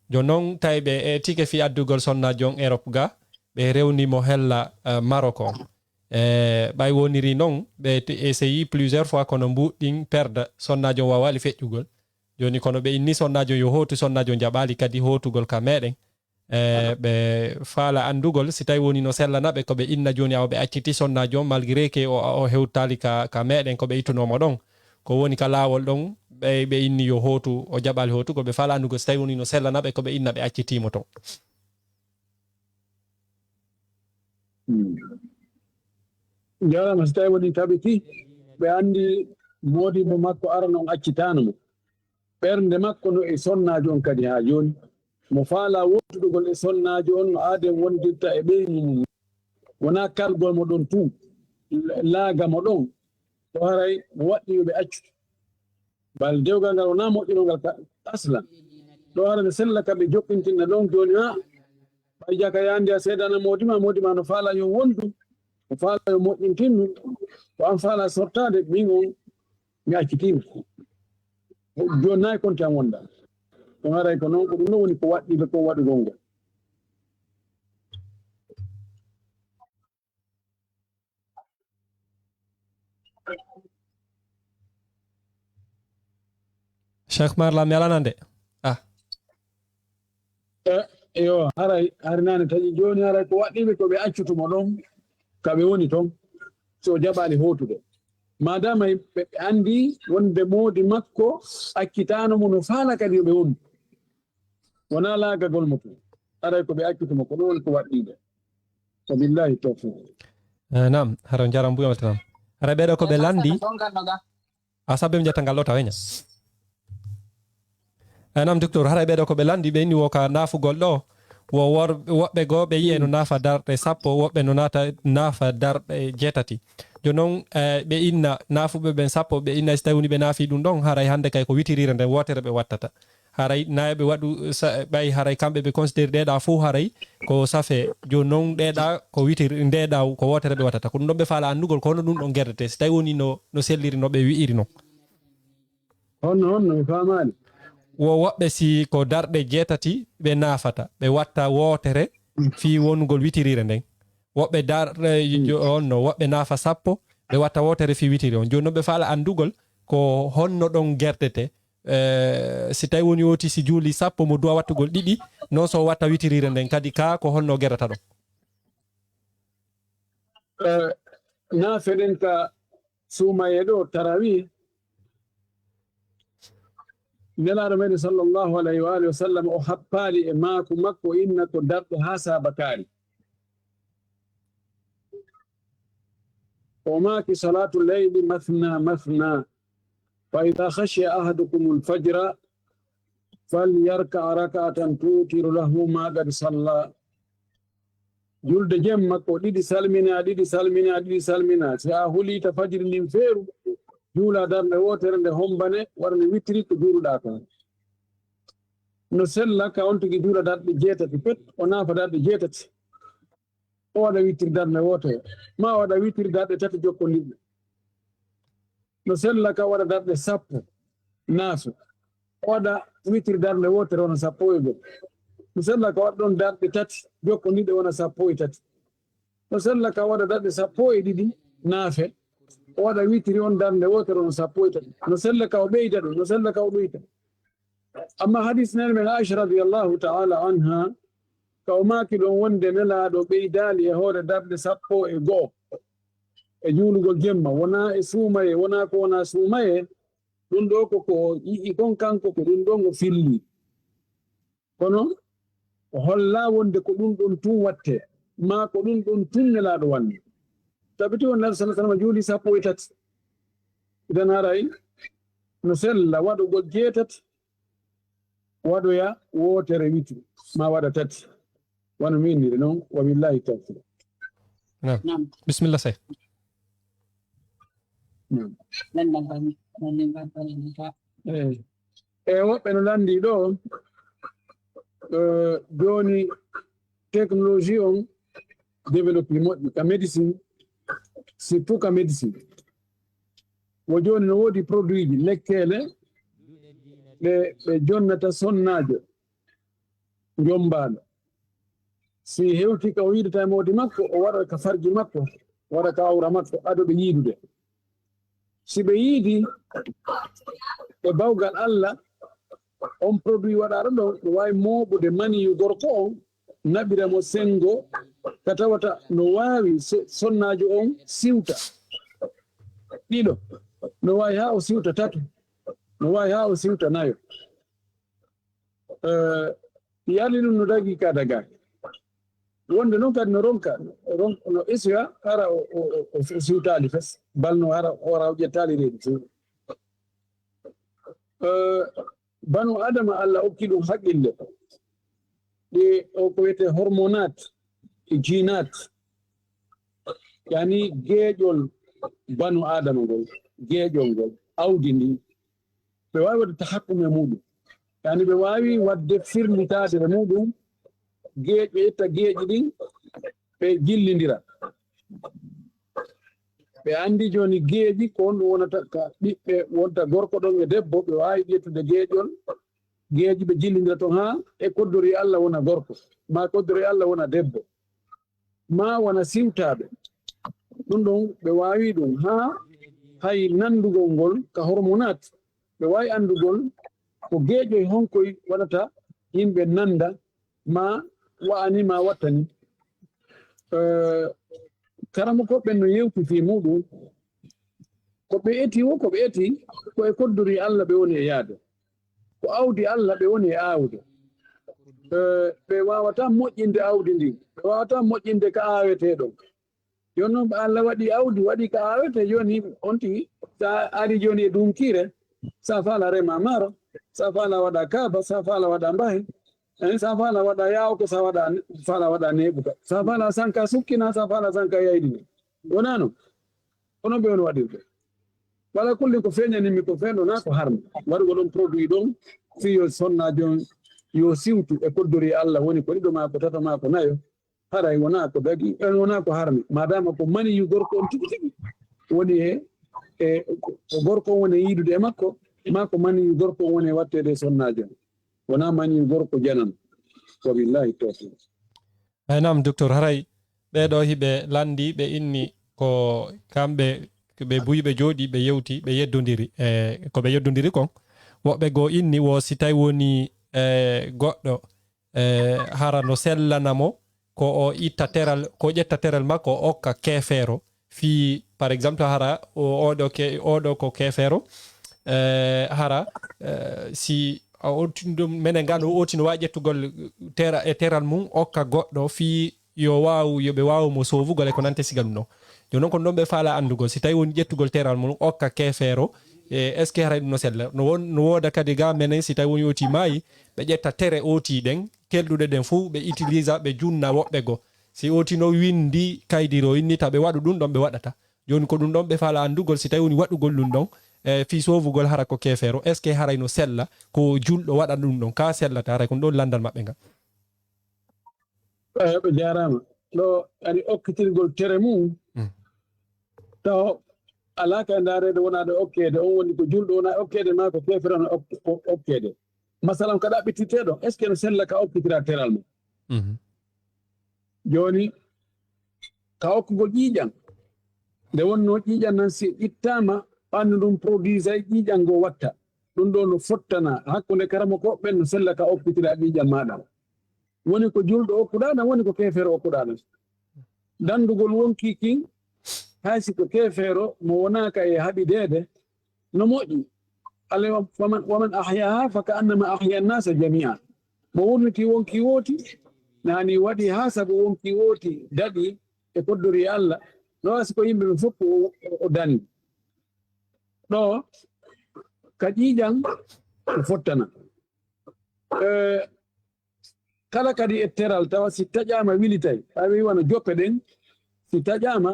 Jooni non tawi ɓe e tike fii addugol sonnaajo on Europe ga, ɓe rewni mo hella, eh, Maroc on. Eh, ɓay woniri non, ɓe t-, essayi plusieurs fois, kono mbuuɗi ɗin perda, sonnaajo on waawaali feƴƴugol. Jooni kono ɓe inni sonnaajo yo hootu, sonnaajo jaɓaali kadi hootugol ka meɗen. Eh, ɓe faala anndugol si tawi woni no sellana ɓe ko ɓe inna jooni, awa ɓe acciti sonnaajo on, malgré que o, o hewtaali ka, ka meɗen ko ɓe ittunoo mo ɗon. Ko woni ka laawol ɗon, ɓe, ɓe inni yo hootu, o jaɓaali hootugol, ɓe faala anndugol si tawi woni no sellana ɓe ko ɓe inna ɓe accitii mo ton. Hmm. Njaaraama, si tawi woni tabiti, ɓe anndi moodibbo makko arano on accitaano mo. Ɓernde makko no e sonnaajo on kadi haa jooni. Mo faalaa wontudugol e sonnaajo on no aaden wondirta e ɓeygu mum. Wonaa kalgol mo ɗon tun, laaga mo ɗon. Ko haray mo waɗɗii yo ɓe accu. Bal dewgal ngal wonaa moƴƴinol ngal ka aslan. Ɗo haray no sella ka ɓe joɓɓintinna ɗon jooni, haa ɓay jaka yaandi a seedana moodi ma, moodi ma no faalaa yo wondu, no faalaa yo moƴƴintinnu, ko an faalaa sortaade, min on mi accitiima. Jooni nayi konti an wonda. Ɗum haray ko non, ko ɗum ɗon woni ko waɗɗiiɓe kon waɗugol ngol. Cheikh Marlam, mi alanaa nde. Ah. E, yo, haray, hari nane taƴi jooni, haray ko waɗɗiiɓe ko ɓe accutu mo ɗon, ka ɓe woni ton, so o jaɓaali hootude. Maadaama ɓe, ɓe anndi wonde moodi makko accitaano mo no faala kadi yo ɓe wonu. Wonaa laagagol mo tun. Haray ko ɓe accutu mo, ko ɗum woni ko waɗɗiiɓe. Wa billahi tawfiq. Eh, naam, hara on jaram buy amata naam. Hara ɓeeɗo ko ɓe lanndi. A sabbe mi jetta ngal ɗo taweña. Eh, naam, docteur, hara ɓeeɗo ko ɓe lanndi, ɓe inni wo ka naafugol ɗo. Wo wor-, woɓɓe goo ɓe yi'e no naafa darɗe sappo, woɓɓe no naata naafa darɗe jeetati. Jooni non, eh, ɓe inna naafuɓe ɓen sappo, ɓe inna si tawi woni ɓe naafi ɗum ɗon, haray hannde kay ko witiriire nden wootere ɓe wattata. Haray naayɓe waɗu sa-, ɓay haray kamɓe ɓe considérer ɗeeɗa fof haray ko safe. Jooni non ɗeeɗa ko witir, ndeeɗa ko wootere ɓe wattata. Ko ɗum ɗon ɓe faala anndugol ko hono ɗum ɗon gerdete. Si tawi woni no, no selliri no ɓe wi'iri non. Honno, honno, mi faamaali. Wo woɓɓe si ko darɗe jeetati ɓe naafata, ɓe watta wootere fii wonugol witiriire nden. Woɓɓe darɗe jo-, honno, woɓɓe naafa sappo, ɓe watta wootere fii witiri on. Jooni non ɓe faala anndugol ko honno ɗon gerdete. Eh, si tawi woni wooti si juuli sappo mo duwa wattugol ɗiɗi, non so watta witiriire nden kadi ka ko honno gerdata ɗon? Eh, naafe ɗen ka suumaye ɗo, tarawih, Nelaaɗo meɗen sallallahu alayhi wa alihi wa sallam o happaali e maaku makko inna ko darɗe haa saabakaari. O maaki, "Salatu leyli mathna mathna, fa idha khashiya ahadukumul fajra, falyarka rak'atan tutiru lahu ma qad salla." Julde jemma ko ɗiɗi salmina, ɗiɗi salmina, ɗiɗi salmina. Si a hulii ta fajiri ndin feeru, juula darnde wootere nde hombane, waɗane witiri ko juuluɗaa kon. No sella ka on tigi juula darɗe jeetati pet, o naafa darɗe jeetati. O waɗa witiri darnde wootere, maa o waɗa witiri darɗe tati jokkondirɗe. No sella ka o waɗa darɗe sappo, naafa. O waɗa witiri darnde wootere, wona sappo e go'o. No sella ka o waɗa ɗon darɗe tati jokkondirɗe, wona sappo e tati. No sella ka o waɗa darɗe sappo e ɗiɗi, naafe. O waɗa witiri on darnde wootere, wona sappo e tati. No sella ka o ɓeyda ɗum, no sella ka o ɗuyta. Amma hadis nene men Aisha radiyallahu ta'ala anha, ka o maaki ɗon wonde Nelaaɗo ɓeydaali e hoore darɗe sappo e go'o e juulugol jemma, wonaa e suumaye, wonaa ko wonaa suumaye, ɗum ɗo ko ko o yi'i kon kanko, ko ɗum ɗon o filli. Kono holla wonde ko ɗum ɗon tun watte, maa ko ɗum ɗon tun Nelaaɗo wanni. Tabiti on Nelaaɗo sallallahu alaihi wasallam juuli sappo e tati. Idan haray no sella waɗugol jeetati, waɗoya wootere witru, maa waɗa tati. Wano mi inniri non, wa billahi tawfiq. Naam. Naam. Bismillah, Sey. Naam. Lanndal bani, lanndal bani, ka. Eh. E woɓɓe no lanndi ɗo, eh, jooni technologie on développé moƴƴi ka médecine, surtout ka médecine. Wo jooni no woodi produit ji, lekkeele, ɓe, ɓe jonnata sonnaajo, jommbaaɗo. Si hewti ka o yiɗata e moodi makko, o waɗa ka farji makko, waɗa ka awra makko, ado ɓe yiidude. Si ɓe yiidi, e bawgal Alla, on produit waɗaaɗo ɗon, no waawi mooɓude maniyu gorko on, naɓira mo senngo, ka tawata no waawi so-, sonnaajo on siwta. Ɗiɗo, no waawi haa o siwta tato, no waawi haa o siwta nayo. Eh, yalli ɗum no dagii ka dagaaki. Wonde noon kadi no ronka, ron-, no esiya hara o, o, o, o siwtaali fes, balno hara, hara o ƴettaali reedu few. Eh, banu Adama Alla okki ɗum haqqille. Ɗi o ko wiyetee hormonat, e jinat. Yani geeƴol banu Adama ngol, geeƴol ngol, awdi ndi. Ɓe waawi waɗde tahakkum e muɗum. Yani ɓe waawi waɗde firlitaade e muɗum, geeƴ-, ɓe itta geeƴi ɗin, ɓe jillindira. Ɓe anndi jooni geeƴi ko honɗum wonata ka ɓiɓɓe wonta gorko ɗon e debbo, ɓe waawi ƴettude geeƴol, geeƴi ɓe jillindira ton haa e koddori Alla wona gorko, maa koddori Alla wona debbo, maa wona siwtaaɓe. Ɗum ɗon ɓe waawi ɗum haa hay nanndugol ngol ka hormonat, ɓe waawi anndugol ko geeƴoy honkoy waɗata yimɓe nannda, maa wa'ani, maa wattani. Eh, karamokooɓe ɓen no yewti fii muɗum. Ko ɓe eti wo, ko ɓe eti, ko e koddori Alla ɓe woni e yaade. Ko awdi Alla ɓe woni e aawde. Eh, ɓe waawataa moƴƴinde awdi ndin. Ɓe waawataa moƴƴinde ka aawetee ɗon. Jooni noon, ɓe Alla waɗi awdi, waɗi ka aawetee. Jooni, on tigi, sa ari jooni e dunkiire, sa faala rema maaro, sa faala waɗa kaaba, sa faala waɗa mbahe, eh, sa faala waɗa yaawko, sa waɗa, faala waɗa neeɓuka, sa faala sanka sukkina, sa faala sanka yaydina. Wonaa non? Kono ɓe on waɗirde. Wala kulli ko feeñani mi ko feeño naa ko harmi. Waɗugol ɗon produit ɗon, fii yo sonnaajo on yo siwtu e koddori Alla, woni ko ɗiɗo maa ko tato maa ko nayo. Haray wonaa ko dagi, en wonaa ko harmi. Maadaama ko maniyu gorko on tigi tigi woni e, e, ko gorko on woni e yiidude e makko, maa ko maniyu gorko on woni e watteede e sonnaajo on. Wonaa maniyu gorko janan. Wa billahi tawfiq. Ay naam, docteur, haray ɓee ɗoo hiɓe lanndi, ɓe inni ko kamɓe, ɓe buy, ɓe jooɗii, ɓe yewti, ɓe yeddondiri. E, ko ɓe yeddondiri kon, woɓɓe goo inni wo si tawi woni, e, goɗɗo, e, hara no sellana mo, ko o itta teral, ko ƴetta teral makko, o okka keefeero. Fii, par exemple, hara o, oɗo ke-, oɗo ko keefeero, e, hara, e, si a ottini ɗum, menen ngal o ottino waawi ƴettugol tera-, e teral mum, okka goɗɗo fii yo waaw, yo ɓe waaw mo soowugol e ko nanti sigal ɗum ɗon. Jooni noon, ko ɗum ɗon ɓe faala anndugol, si tawi woni ƴettugol teral mum, okka keefeero, e, est-ce que haray ɗum no sella? No won-, no wooda kadi ga menen, si tawi woni ooti maayi, ɓe ƴetta tere ooti ɗen, kelɗuɗe ɗen fuu, ɓe utilisa, ɓe junna woɓɓe goo. Si ooti no winndi kaydiro, inni ta ɓe waɗu ɗum ɗon, ɓe waɗata. Jooni ko ɗum ɗon ɓe faala anndugol, si tawi woni waɗugol ɗum ɗon, e, fii soowugol hara ko keefeero, est-ce que haray no sella, ko julɗo waɗa ɗum ɗon, ka sellata, haray ko ɗum ɗon lanndal maɓɓe ngal? Eey, ɓe jaaraama. Ɗo ari okkitirgol tere mum, mm, taw alaa ka ndaareede wonaa ɗo okkeede, on woni ko julɗo wonaa okkeede, maa ko keefeero wonaa ok-, ok-, okkeede. Masalan, ka ɗaɓɓitirtee ɗo, est-ce que no sella ka okkitira teral mum? Mhm. Jooni, ka okkugol ƴiiƴan, nde wonnoo ƴiiƴan nan, si ittaama, ɓanndu ndun produisay ƴiiƴan ngoo watta. Ɗum ɗoo no fottana hakkunde karamokooɓe ɓen, no sella ka okkitira ƴiiƴan maaɗa. Woni ko julɗo okkuɗaa ɗan, woni ko keefeero okkuɗaa ɗan. Danndugol wonkii kin, hay si ko keefeero mo wonaaka e haɓideede, no moƴƴi. Alla, wa-, waman, waman ahyaaha fa ka annama ahya nnasa jamia. Mo wurnitii wonkii wooti, Nani waɗi haa sabu wonki wooti daɗi e koddori Allah, no wasi ko yimɓe ɓe fof o, o, o dandi. Ɗo ka ƴiiƴan o fottana. Eh, kala kadi e teral tawa si taƴaama wilitay, a wi wano joppe ɗen, si taƴaama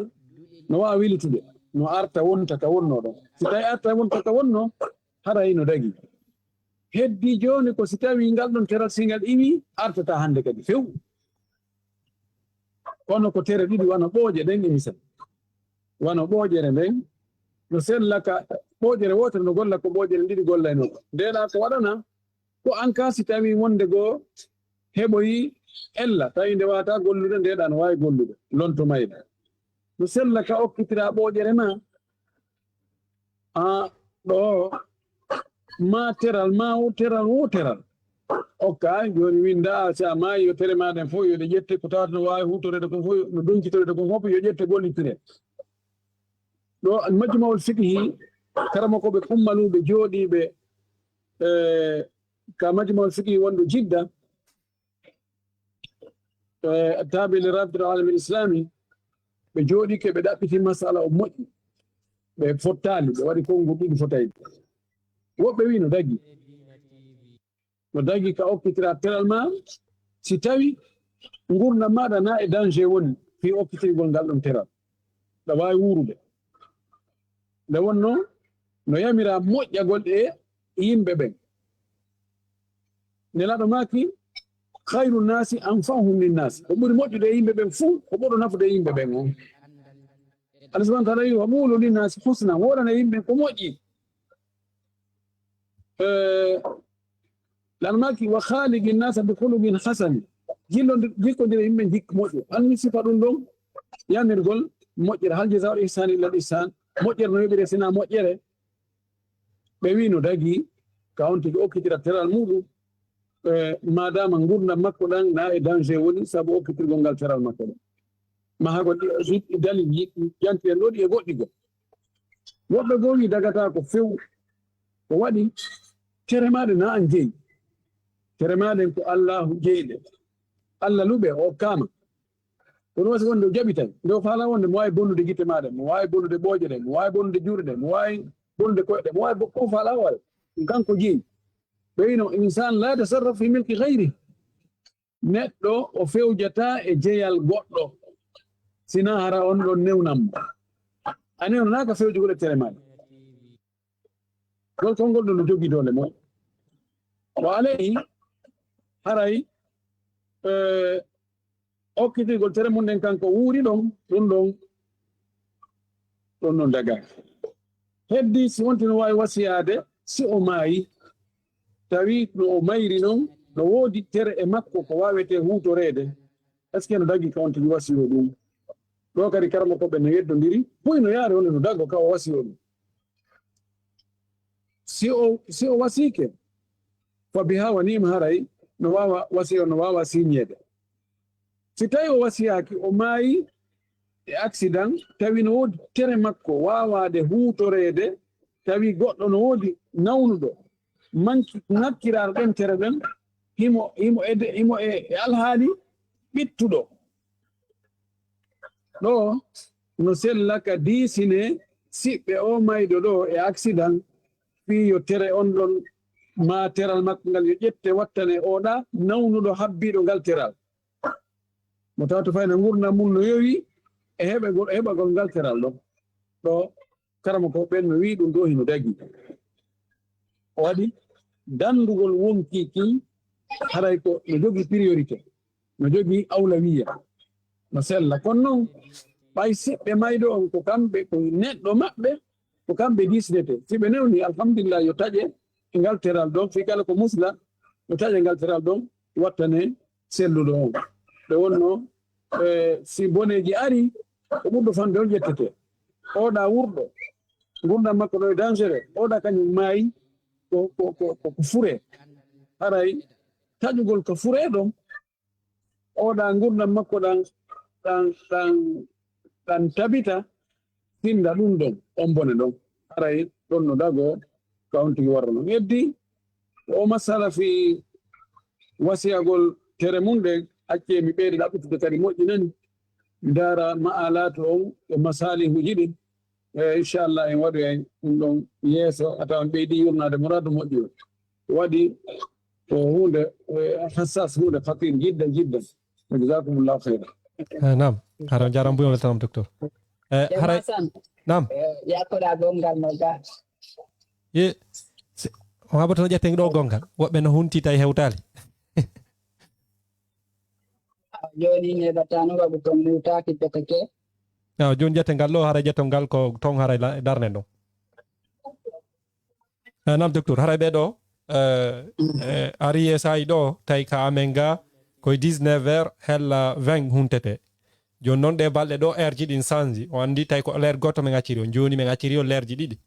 no waawa wilitude, no arta wonta ka wonno ɗon. Si tawi arta wonta ka wonno, haray no dagi. Heddi jooni ko si tawi ngal ɗon teral, si ngal iwi, artata hannde kadi few. Kono ko tere ɗiɗi wano ɓooƴe ɗen e misal. Wano ɓooƴere nden, no sella ka ɓooƴere wootere no golla ko ɓooƴere ɗiɗi gollaynoo. Ndeeɗa ko waɗana, ko an ka si tawi wonde goo heɓoyi ella, tawi nde waata gollude, ndeeɗa no waawi gollude, lonto mayde. No sella ka okkitira ɓooƴere ma, a ɗo ma teral, ma wo teral, wo teral. Okka, jooni winda, a si a maayi, yo tere ma ɗen fof, yo ɗe ƴette, ko tawata no waawi huutoreede kon fof, no donkitoreede kon fof, yo ƴette gollitire. Ɗo Majma'ul Fiqhi, karamokooɓe kummaluɓe jooɗiiɓe, eh, ka Majma'ul Fiqhi wonɗo Jidda, eh, taaɓe li Rabitatul Alamil Islami, ɓe jooɗike, ɓe ɗaɓɓiti masala o moƴƴi. Ɓe fottaali, ɓe waɗi konngol ɗiɗi fotayɓe. Woɓɓe wi no dagi. No dagi ka okkitira teral ma, si tawi ngurndan maaɗa na e danger woni fii okkitirgol ngal ɗon teral. Ɗa waawi wuurude. Nde wonno, no yamira moƴƴagol e yimɓe ɓen. Nelaaɗo maaki, "Khayru nasi anfa'uhum lin nasi." Ko ɓuri moƴƴude e yimɓe ɓen fuu, ko ɓurɗo nafude e yimɓe ɓen on. Allah subhanahu wa ta'ala wi, "Wa qulu lin nasi husna." Woɗana yimɓe ko moƴƴi. Eh, Nelaaɗo maaki, "Wa khaliqin nasa bi khuluqin hasan." Jillondir-, jikkondire yimɓe jikku moƴƴo. An mi sifa ɗum ɗon, yamirgol moƴƴere. "Hal jazaa'ul ihsani illa al ihsan." Moƴƴere no yoɓire sina moƴƴere. Ɓe wi no dagi, ka on tigi okkitira teral muɗum, eh, madama ngurndan makko ɗan na e danger woni sabu okkitirgol ngal teral makko ɗan. Mahagol ɗi, ɗi, ɗi dalil yi-, yantiren ɗo ɗi e goɗɗi goo. Woɓɓe goo wi dagata ko few, ko waɗi tere maaɗe na an jeyi. Tere maaɗen ko Allahu jeyi ɗe. Allah luɓe o kaama. Kono wasi wonde o jaɓi tan. Nde o faala wonde mo waawi bonnude gite maaɗe, mo waawi bonnude ɓooƴe ɗe, mo waawi bonnude juuɗe ɗe, mo waawi bonnude koyɗe, mo waawi bo-, ko faala waɗa. Ɗum kanko jeyi. Ɓe wino, "Insan la yatasarrafu fi milki ghayri." Neɗɗo o fewjataa e jeyal goɗɗo, sinaa hara on ɗon newnan mo. A newnanaaka fewjugol e tere maaɗe. Ngol konngol ɗon no jogii doole mum. Wa alayhi, haray, eh, okkitirgol tere mum ɗen kanko wuuri ɗon, ɗum ɗon, ɗum ɗon dagaa. Heddi si wonti no waawi wasiyaade, si o maayi, tawi no o mayri non, no woodi tere e makko ko waawetee huutoreede, est-ce que no dagi ka on tigi wasiyo ɗum? Ɗo kadi karamokooɓe no yeddondiri, buy no yaade wonde no dago ka o wasiyo ɗum. Si o, si o wasiike, fa biha wa ni'ma, haray no waawa, wasiyo no waawa siñeede. Si tawi o wasiyaaki, o maayi e accident, tawi no woodi tere makko waawaade huutoreede, tawi goɗɗo no woodi nawnuɗo, manki, ŋakkiraaɗo ɗen tere ɗen, himo, himo e de-, himo e, e alhaali ɓittuɗo. Ɗo no sella ka diisine siɓɓe o mayɗo ɗo e accident, fii yo tere on ɗon maa teral makko ngal yo ƴette wattane oɗa nawnuɗo habbiiɗo ngal teral. Mo tawata fayna ngurndan mum no yowi e heɓegol, heɓagol ngal teral ɗon. Ɗo karamokooɓe ɓen no wi'i ɗum ɗo hino dagi. O waɗi dandugol wonki kin, haray ko no jogii priorité, no jogii awlawiya, no sella. Kono non, ɓay siɓɓe mayɗo on ko kamɓe, ko neɗɗo maɓɓe, ko kamɓe diisnete. Si ɓe newni, alhamdulillah, yo taƴe e ngal teral ɗon, fii kala ko musla, yo taƴe ngal teral ɗon, wattane selluɗo on. Nde wonno, eh, si boneeji ari, ko ɓurɗo fanɗude on ƴettete. Oɗa wurɗo, ngurndan makko ɗo e danger, oɗa kañum maayi, ko, ko, ko, ko, ko fure. Haray taƴugol ka fure ɗon, oɗa ngurndan makko ɗan, ɗan, ɗan, ɗan tabita, sinda ɗum ɗon, on bone ɗon. Haray ɗon no dago, ka on tigi warra non. Heddi, o masala fii wasiyagol tere mum ɗen, Accee mi ɓeyda ɗaɓɓutude kadi moƴƴi nani. Ndaara ma'alaatu on e masaalihuuji ɗin. E inchallah en waɗoyay ɗum ɗon yeeso, a tawan ɓeydi yurnaade muraadu moƴƴo. Waɗi ko huunde, eh, hassas, huunde fatir jidda, jidda. Jazakumullahu khayra. Eh, naam, hara on jaaraama buy, on weltanaama, docteur. Eh, Jama haray, San. Naam. Eh, yakkoɗaa gonngal mo ga. Ye, si, on haɓata no ƴetten ɗo gonngal. Woɓɓe no hunti tawi hewtaali. Jooni neɓataa no waɗu ton newtaaki peteke. Awa, jooni ƴetten ngal ɗo, haray ƴetten ngal ko ton haray la-, darnen ɗon. Eh, naam, docteur, haray ɓee ɗo, eh, eh, ari e saa'i ɗo, tawi ka amen ga, koye dix-neuf heures, hella vingt huntete. Jooni noon ɗee balɗe ɗo, heure ji ɗin sanji. O anndi tawi ko l'heure gooto men acciri on. Jooni men acciri on l'heure ji ɗiɗi.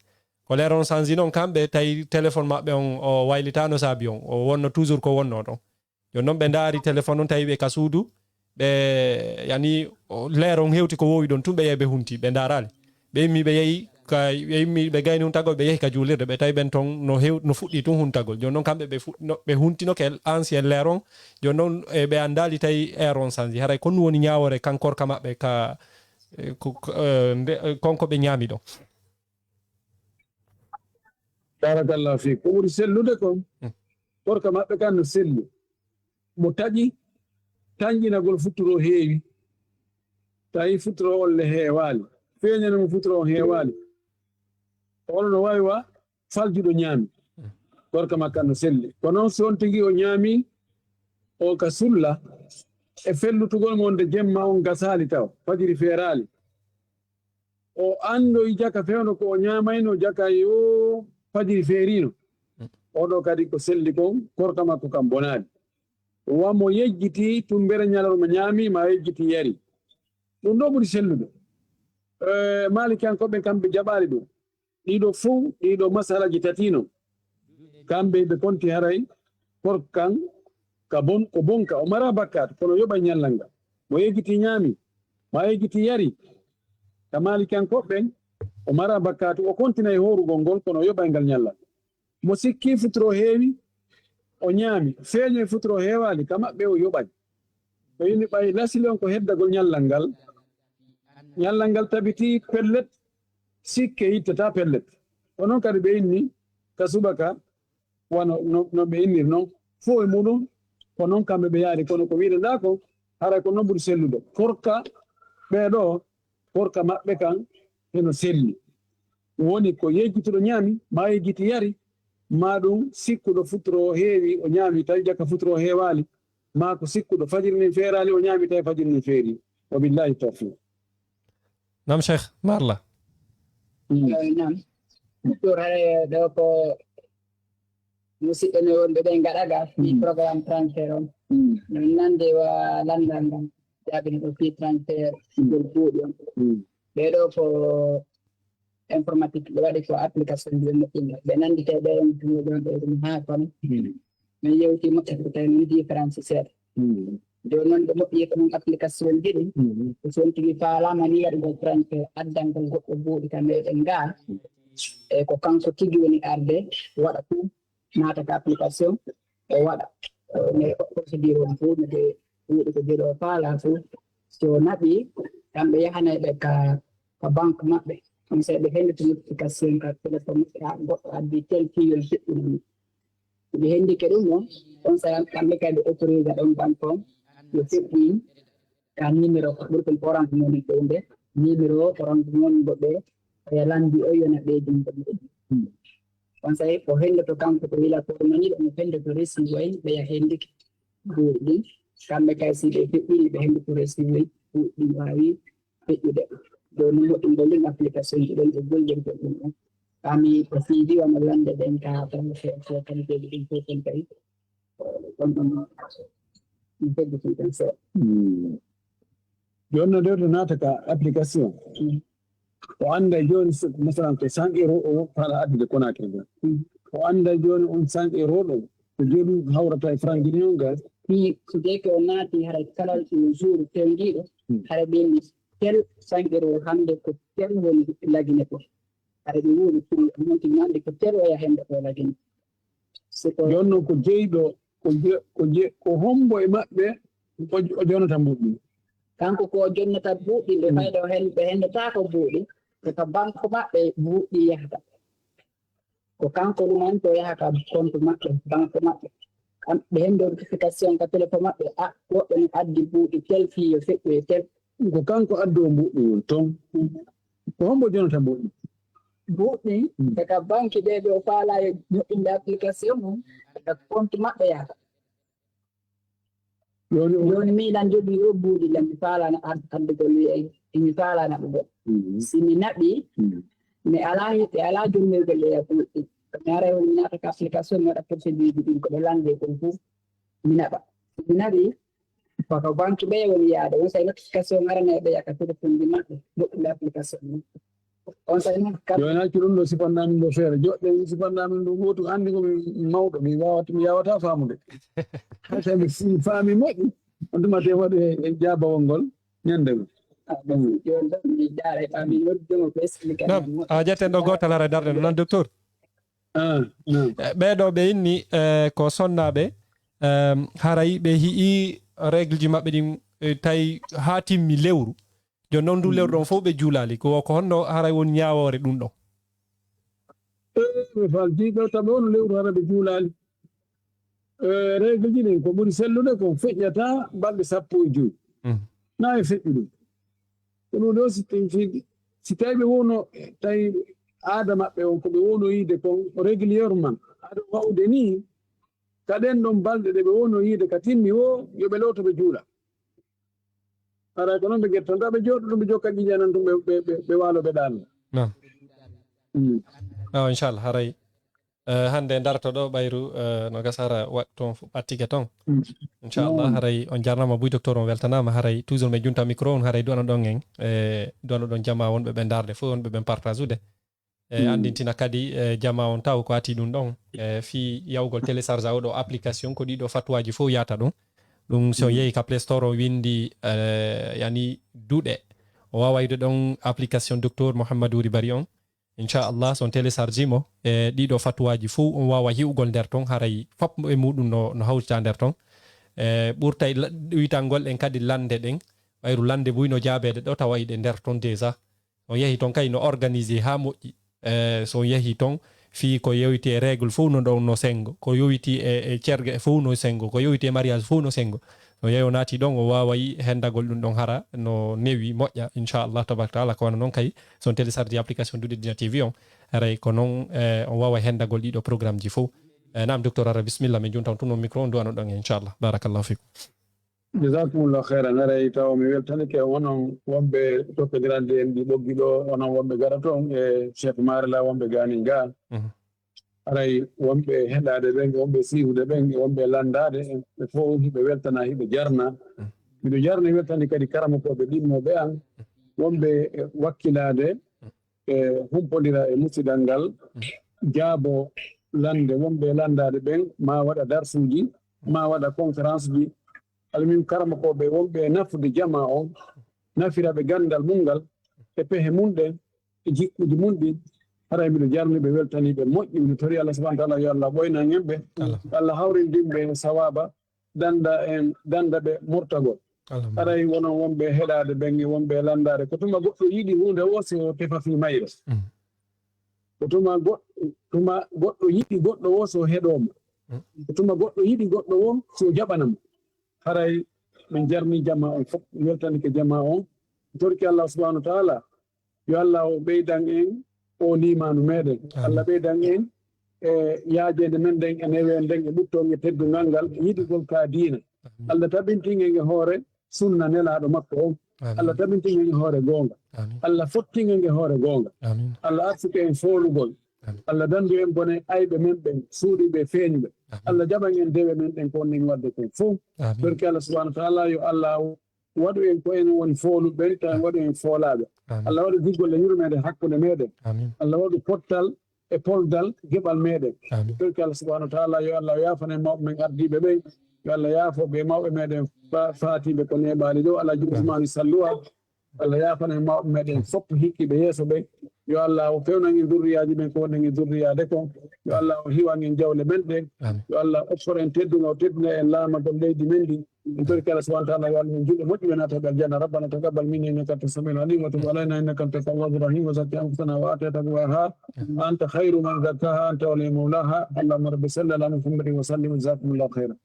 Ko l'heure on sanji noon, kamɓe tawi téléphone maɓɓe on, o waylitaano saabi on. O wonno toujours ko wonno ɗon. Jooni noon ɓe ndaari téléphone on, tawi ɓe ka suudu, ɓe, yani, o, leer on hewti ko wowi ɗon tun, ɓe yehi ɓe hunti, ɓe ndaaraali. Ɓe immi ɓe yehi ka, ɓe immi ɓe gayni huntagol, ɓe yehi ka juulirde, ɓe tawi ɓen ton no hew-, no fuɗɗi tun huntagol. Jooni noon kamɓe ɓe fu-, no, ɓe huntino ke ancien leer on. Jooni noon, e, ɓe anndaali tawi heure on sanji. Haray kon woni ñaawoore kan korka maɓɓe ka, e, ko, ko, e, nde, e, kon ko ɓe ñaami ɗon. Barakallahu fiik. Ko ɓuri sellude kon, mm, korka maɓɓe kan no selli. Mo taƴi, tanƴinagol futuro heewi. Tawi futuro on le heewaali. Feeñani mo futuro on heewaali. Ono no waawi wa faljuɗo ñaami. Mm. Korka makka no selli. Kono so on tigi o ñaami, o ka sulla, e fellutugol mo nde jemma on gasaali taw, fajiri feeraali. O anndoyi jaka fewndo ko o ñaamayno jaka yo fajiri feerino. Mm. Oɗo kadi ko selli kon, korka makko kan bonaali. Wa mo yejjiti tumbere ñalawma ñaami, ma yejjiti yari. Ɗum ɗo ɓuri sellude. Eh, Maalikiyankoɓe kamɓe jaɓaali ɗum. Ɗiɗo fow, ɗiɗo masalaji tati non. Kamɓe ɓe konti haray korkan ka bon, ko bonka, o mara bakkaatu, kono yoɓay ñallal ngal. Mo yejjiti ñaami, ma yejjiti yari, ka Maalikiyankoɓe ɓen, o mara bakkaatu, o kontinay hoorugol ngol, kono o yoɓay ngal ñallal. Mo sikki futuro heewi, o ñaami, feeñoy futuro heewaali, ka maɓɓe o yoɓay. Ɓe inni ɓay lasili on ko heddagol ñallal ngal. Ñallal ngal tabiti pellet, sikke ittata pellet. Ko non kadi ɓe inni ka subaka, wano no, no ɓe innir non. Fof e muɗum, ko non kamɓe ɓe yaari, kono ko wiide nda ko, haray ko non ɓuri sellude. Korka ɓee ɗo, korka maɓɓe kan, heno selli. Woni ko yejjituɗo ñaami, ma yejjiti yari, ma ɗum sikkuɗo futuro heewi, o ñaami tawi jaka futuro heewaali, ma ko sikkuɗo fajiri nin feeraali, o ñaami tawi fajiri nin feeri. Wa billahi tawfiq. Naam, Cheikh, marla. Mm. Eh, naam. Ɗo, eh, ɗo ko musidɓe men wonɓe ɓe ngaɗa ga fii, mm, programme transfert on. Mm. No nande wa landal ngal jaabini ɗo fii transfert, mm, ngol kuuɗi on. Mm. Ɓee ɗo ko informatique, ɓe waɗi ko application ji moƴƴinga. Ɓe nandi te ɓe on ɗum ɗon ɗo ɗum haa kono. Mm. Min yewti moƴƴata ko tawi min différence seeɗa. Mm. Jooni noon ɓe moƴƴi ko ɗum application ji ɗin. Mm. Ko so on tigi faalaama ni waɗugol transfert, addangol goɗɗo buuɗi ka meɗen ga. E ko kanko tigi woni arde waɗa ɗum, naata ka application, o waɗa. Mais procédure on fof, no ɓe ɗuuɗi ko jeeɗo o faala fof. So naɓi, kamɓe yahanay ɓe ka, ka banque maɓɓe. Comme ça, ɓe hennditi notification ka téléphone maɓɓe, haa goɗɗo addi tel fiyol feƴƴinani. So ɓe henndike ɗum ɗon, on saa'i kamɓe kadi ɓe autorise ɗon banque on, yo feƴƴin ka numéro ko ɓuri kon Orange Money ɗo nde, numéro Orange Money ngo ɓe, ɓe landi o yona ɓe ɗum ɗon. Hmm. On saa'i ko henndoto kanko ko wila ko nani ɗo, mo henndoto resi wayi ɓe ya henndike. Ɗum ɗum, kamɓe kay si ɓe feƴƴini ɓe henndoto resi wayi, ɗum ɗum waawi feƴƴude. Ɗo no moƴƴingol ɗum application ji ɗon ɗo gollirgol ɗum ɗon. Kami ko C D wano lande ɗen ka transfert ko kam ko ɗum fof kon tawi. Ɗon ɗon ɗum hedditi tan seeɗa. Hmm. Jooni no rewde naata ka application. Hmm. O annda jooni so, masalan ko cent euro o faala addude Conakry ɗon. Hmm. O annda jooni on cent euro ɗo, ko jooni hawrata e franc guinéen ga. Ɗi, so jeeyi ko o naati haray kala jour tewgiiɗo, hmm, haray ɓe inni tel cent euro hannde ko tel woni lagine ko. Haray ɓe woni pour monti nande ko tel oya hannde ko lagine. C'est ko jooni noon ko jeyɗo, ko je-, ko je-, ko hombo e maɓɓe O, o jonnata mbuuɗi ɗin. Kanko ko o jonnata mbuuɗi ɗin, ɓe Mm. fayda o hen, ɓe henndotaako mbuuɗi, ko ka banque maɓɓe mbuuɗi yahata. Ko kanko ɗumanto yaha ka compte maɓɓe, banque maɓɓe. Kam-, ɓe henndotification ka téléphone maɓɓe, a, goɗɗo no addi mbuuɗi tel fii yo feƴƴu e tel. Ko kanko addi o mbuuɗi ɗin ton. Mm. Ko hombo jonnata mbuuɗi? Mbuuɗi, Mm. e ka banque ɓe, ɓe o faalaa yo moƴƴinde application mum, ka compte maɓɓe yahata. Jooni o Jooni miɗan jogii ɗo mbuuɗi lan, mi faalaano ad-, addugol wi'en, e mi faalaano ɗum ɗo. Mhm. Si mi naɓi, Mhm. mi alaa he-, mi alaa jonnirgol e mbuuɗi. Mi aray woni mi naata ka application, mi waɗa procédure ji ɗin, ko ɓe lanndee kon fof, mi naɓa. Si mi naɓi, ko ka banque ɓe woni yaade. On say notification arana e ɓe yaka téléphone ji maɓɓe, moƴƴinde application mum. On say noon kam Jooni accu ɗum ɗo, sifanna min ɗo feere. Joɗɗe min sifanna min ɗum gootum, anndi ko min mawɗo, min waawata, mi yaawataa faamude. Hay so mi si faami moƴƴi, on tuma te waɗu e, e jaabawol ngol ñannde goo. Ah, bon, jooni ɗo mi jaara e faami, woni jomo ko expliqué Naam, am. A ƴetten ɗo gootal hara darde ɗo, nan, docteur? Ah, naam. Eh, ɓee ɗo ɓe inni, eh, ko sonnaaɓe, ehm, haray ɓe hi'i règle ji maɓɓe ɗin, eh, tawi haa timmi lewru. Jooni noon, ndu Mm. lewru ɗon fof ɓe juulaali. Ko, ko honno haray woni ñaawoore ɗum ɗon? Eh, mi faaltii ɗo, tawi on lewru hara ɓe juulaali. Eh, règle ji ɗin ko ɓuri sellude ko feƴƴata balɗe sappo e joy. Mm. Na e feƴƴude. Ko ɗum ɗo si, si, si tawi ɓe wonno, tawi aada maɓɓe on ko ɓe wonno yiide kon régulièrement. Aɗa wawde ni, ka ɗen ɗon balɗe ɗe ɓe wonno yiide ka timmi o, yo ɓe looto ɓe juula. Haray ko noon ɓe gettonta, ɓe jooɗo ɗum, ɓe jokka ƴiiƴan an tun, ɓe, ɓe, ɓe, ɓe waalo, ɓe ɗaano. Naam. Mm. Awa, inchallah, haray, eh, hannde darto ɗo ɓayru, eh, no gasa hara waɗ toon fof ɓattige toon. Mm. Inchallah, Noon. Haray on jarnama buy docteur, on weltanama, haray toujours men junta micro on, haray duwano ɗon en, eh, duwano ɗon jama wonɓe ɓe darde fof, wonɓe ɓen partage ude. E Mm. anndintina kadi, e, jamaa on taw ko ati ɗum ɗon, e, fii yawgol télécharge oɗo application, ko ɗiɗo fatuwaaji fof yahata ɗum. Ɗum so Mm. yehi ka Play Store, o winndi, e, yani duɗe. O waawa yi'ude ɗon application Docteur Mouhamadou Wuri Bari on. Inchallah, so on télécharge mo, e, ɗiɗo fatuwaaji fof on waawa yi'ugol nder ton, haray fop e muɗum no, no hawjita nder ton. E, ɓurtay la-, ɗuytangol en kadi lannde ɗen. Ɓayru lannde buy no jaabeede ɗo, tawa iɗe nder ton déjà. On yehi ton kay no organisé haa moƴƴi. Eh, so on yehi ton, fii ko yowiti e règle fof no ɗon no senngo, ko yowiti e, e cerge fof no senngo, ko yowiti e mariage fof no senngo. So yehi o naati ɗon, o waaway hendagol ɗum ɗon hara no newi moƴƴa, inchallah, tabaraka taala. Ko wano noon kay, so on télécharge application Duɗe Dina T V on, haray ko noon, eh, on waaway hendagol ɗiɗo programme ji fof. Eh, naam, docteur, ara bismillah, min junta on tun on micro, on duwano ɗon, inchallah. Barakallahu fikum. Jazakumullahu khairan. Haray taw mi weltanike onon wonɓe tokkodirande en ɗi ɓoggi ɗo, onon wonɓe gara toon e Cheikh Marla, wonɓe gaanin gaa. Mhm. Haray wonɓe heɗaade ɓen, e wonɓe siihude ɓen, e wonɓe lanndaade, ɓe fof hiɓe weltana, hiɓe jarna. Mhm. Miɗo jarna, weltani kadi karamokooɓe ɗimmooɓe an, wonɓe wakkilaade, e humpondira e musidal ngal, jaabo lannde wonɓe lanndaade ɓen, maa waɗa darsuuji, maa waɗa conférence ji. Almin karamokooɓe wonɓe e nafude jamaa on, nafira ɓe ganndal mum ngal, e pehe mum ɗen, e jiɓɓuji mum ɗin. Haray miɗo jarni ɓe, weltani ɓe moƴƴi. Miɗo tori Allah subhanahu wa taala yo Allah ɓoynan en ɓe. Allah. Allah hawrindin ɓe e sawaaba, danda en, danda ɓe murtagol. Alhamdulillah. Haray wonon wonɓe heɗaade ɓen e wonɓe lanndaade. Ko tuma goɗɗo yiɗi huunde o, si o tefa fii mayre. Mm. Ko tuma goɗ-, tuma goɗɗo yiɗi goɗɗo o, si o heɗoo mo. Mm. Ko tuma goɗɗo yiɗi goɗɗo o, si o jaɓana mo. Haray min jarni jamaa on fof, weltanike jamaa on. Torki Allah subhanahu wa taala, yo Allah o ɓeydan en o liimaanu meɗen. Amin. Allah ɓeydan en e yaajeende men nden, e neweende nden, e ɓuttoon e teddungal ngal, yiɗugol ka diina. Amin. Allah tabintin en e hoore sunna nelaaɗo makko on. Amin. Allah tabintin en e hoore goonga. Amin. Allah fottin en e hoore goonga. Amin. Allah arsike en foolugol. Amin. Allah dandu en bone ayɓe men ɓen, suuɗuɓe, feeñuɓe. Amin. Allah jaɓan en dewe men ɗen ko wonɗen waɗde kon fof. Amin. Torki Allah subhanahu wa taala, yo Allah waɗu en ko en woni fooluɓe ɓen, tawa en waɗu en foolaaɓe. Amin. Allah waɗu giggol e yurmeende hakkunde meɗen. Amin. Allah waɗu pottal e poldal geɓal meɗen. Amin. Torki Allah subhanahu wa taala, yo Allah yaafan en mawɓe men ardiiɓe ɓen. Yo Allah yaafo ɓe mawɓe meɗen fa-, faatiiɓe ko neeɓaali ɗo. Alhaji Amin. Usmani Salluwa. Allah yaafana en mawɓe meɗen fof, hikkiiɓe yeeso ɓe. Yo Allah o fewnan en zurriyaaji men ko wonɗen e zurriyaade kon. Yo Allah o hiwan en jawle men ɗe. Amin. Yo Allah okkor en teddungal, o teddina en laamagol leydi men ndi. En torike Allah subhanahu wa ta'ala, yo Allah en juuɗe moƴƴuɓe naata e aljanna. ربنا تقبل منا إنك أنت السميع العليم وتب علينا إنك أنت التواب الرحيم وزكي أنفسنا وآتها تقواها أنت خير من زكاها أنت ولي مولاها. اللهم رب صل على محمد وسلم. جزاكم الله خيرا.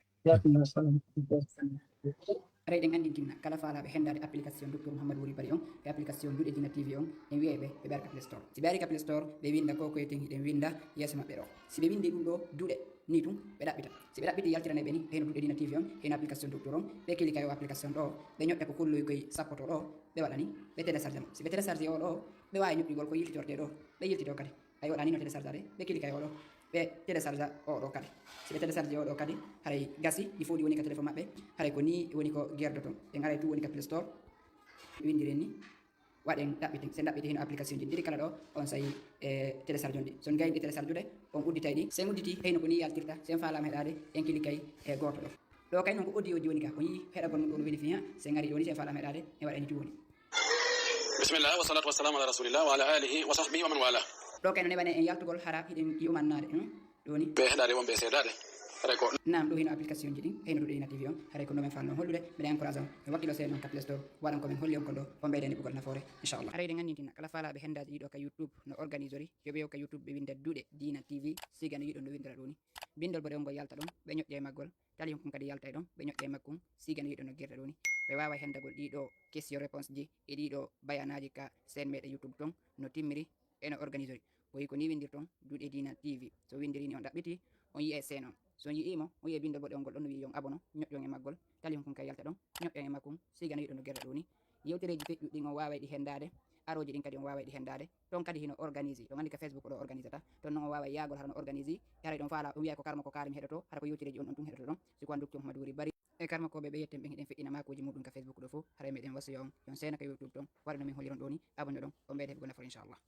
Aray, ɗen anndintinna kala faalaaɓe henndaade application Docteur Mouhamadou Wuri Bari on e application Duɗe Dina T V on, en wiyay ɓe, ɓe ɓe ara ka Play Store. Si ɓe ari ka Play Store, ɓe winnda ko koyeten hiɗen winnda yeeso maɓɓe ɗo. Si ɓe winndi ɗum ɗo, Duɗe, ni tun, ɓe ɗaɓɓita. Si ɓe ɗaɓɓiti, yaltiranay ɓe ni, heyno Duɗe Dina T V on, heyno application Docteur on, ɓe kilika e o application ɗo, ɓe ñoƴƴa ko kolloy koy sappoto ɗo, ɓe waɗa ni, ɓe télécharge mo. Si ɓe télécharge o ɗo, ɓe waawi ñoƴƴugol ko yiltitorte ɗo, ɓe yiltito kadi. Ay, waɗa ni no téléchargeade, ɓe kilika e o ɗo, ɓe télécharge o ɗo kadi. Si ɓe télécharge o ɗo kadi, haray gasi, il faut ɗi woni ka téléphone maɓɓe, haray ko ni woni ko gerdoton. En aray tu woni ka Play Store, windiren ni, waɗen ɗaɓɓiten. Sen ɗaɓɓiti hino application ji ɗiɗi kala ɗo, on sayi e télécharge on ɗi. Son gayni ɗi télécharge ude, on udditay ɗi. Sen udditi, heyno ko ni yaltirta, sen faalaama heɗaade, en kilikay e gooto ɗo. Ɗo kay non ko audio ji woni ka, ko yii heɗagol mum ɗo no weli fiya, sen ngari ɗo ni, sen faalaama heɗaade, en waɗay ni tu woni. بسم الله والصلاة والسلام على رسول الله وعلى آله وصحبه ومن والاه. Ɗo kay no newane en yaltugol hara hiɗen yi'umannaade, hmm? Ɗo ni. Ɓe heɗaade wonɓe e seedaade. Haray ko. Naam, ɗo hino application ji ɗin, heyno Duɗe Dina T V on, haray ko no men fanno hollude, mbeɗa encourage on, e wakkilo seeɗa non ka Play Store, waɗan ko men holli on ko ɗo, on ɓeyda neɓugol nafoore, inchallah. Haray ɗen anndintina, kala faalaaɓe henndaaji ɗiɗo ka YouTube, no organisori, yo ɓe yo ka YouTube ɓe winnda Duɗe Dina T V, siga no yiɗon no winndora ɗo ni. Binndol boɗewol ngol yalta ɗon, ɓe ñoƴƴa e maggol, tali hon kon kadi yalta e ɗon, ɓe ñoƴƴa e makkun, siga no yiɗon no gerta ɗo ni. Ɓe waawa henndagol ɗiɗo question réponse ji, e ɗiɗo bayanaaji ka chaîne meɗen YouTube ton, no timmiri, e no organisori. Ko wi ko ni windirton Duɗe Dina T V. So windiri ni on ɗaɓɓiti, on yi'ay chaîne on. So on yi'ii mo, on yi'ay binndol boɗewol ngol ɗon no wi'i yon abonné, ñoƴƴon e maggol. Tali hon kon kay yalta ɗon, ñoƴƴon e makkun, siga no yiɗon no gerta ɗo ni. Yewtereeji feƴƴuɗi ɗin on waaway ɗi henndaade, arooji ɗin kadi on waaway ɗi henndaade. Ton kadi hino organisé, ɗon anndi ka Facebook ɗo organisata. Ton non on waaway yaagol hara no organisé, haray ɗon faala, on wi'ay ko karma ko kaari mi heɗoto, hara ko yewtereeji on ɗon tun heɗoto ɗon. Si ko an Docteur Mouhamadou Wuri Bari. E karmakooɓe ɓe yetten ɓen hiɗen feƴƴina maakuuji muɗum ka Facebook ɗo fof, haray meɗen wasiya on, yon seena ka YouTube ton, waɗa no min holliron ɗo ni, abonné ɗon, on ɓeyda heɓugol nafoore inchallah.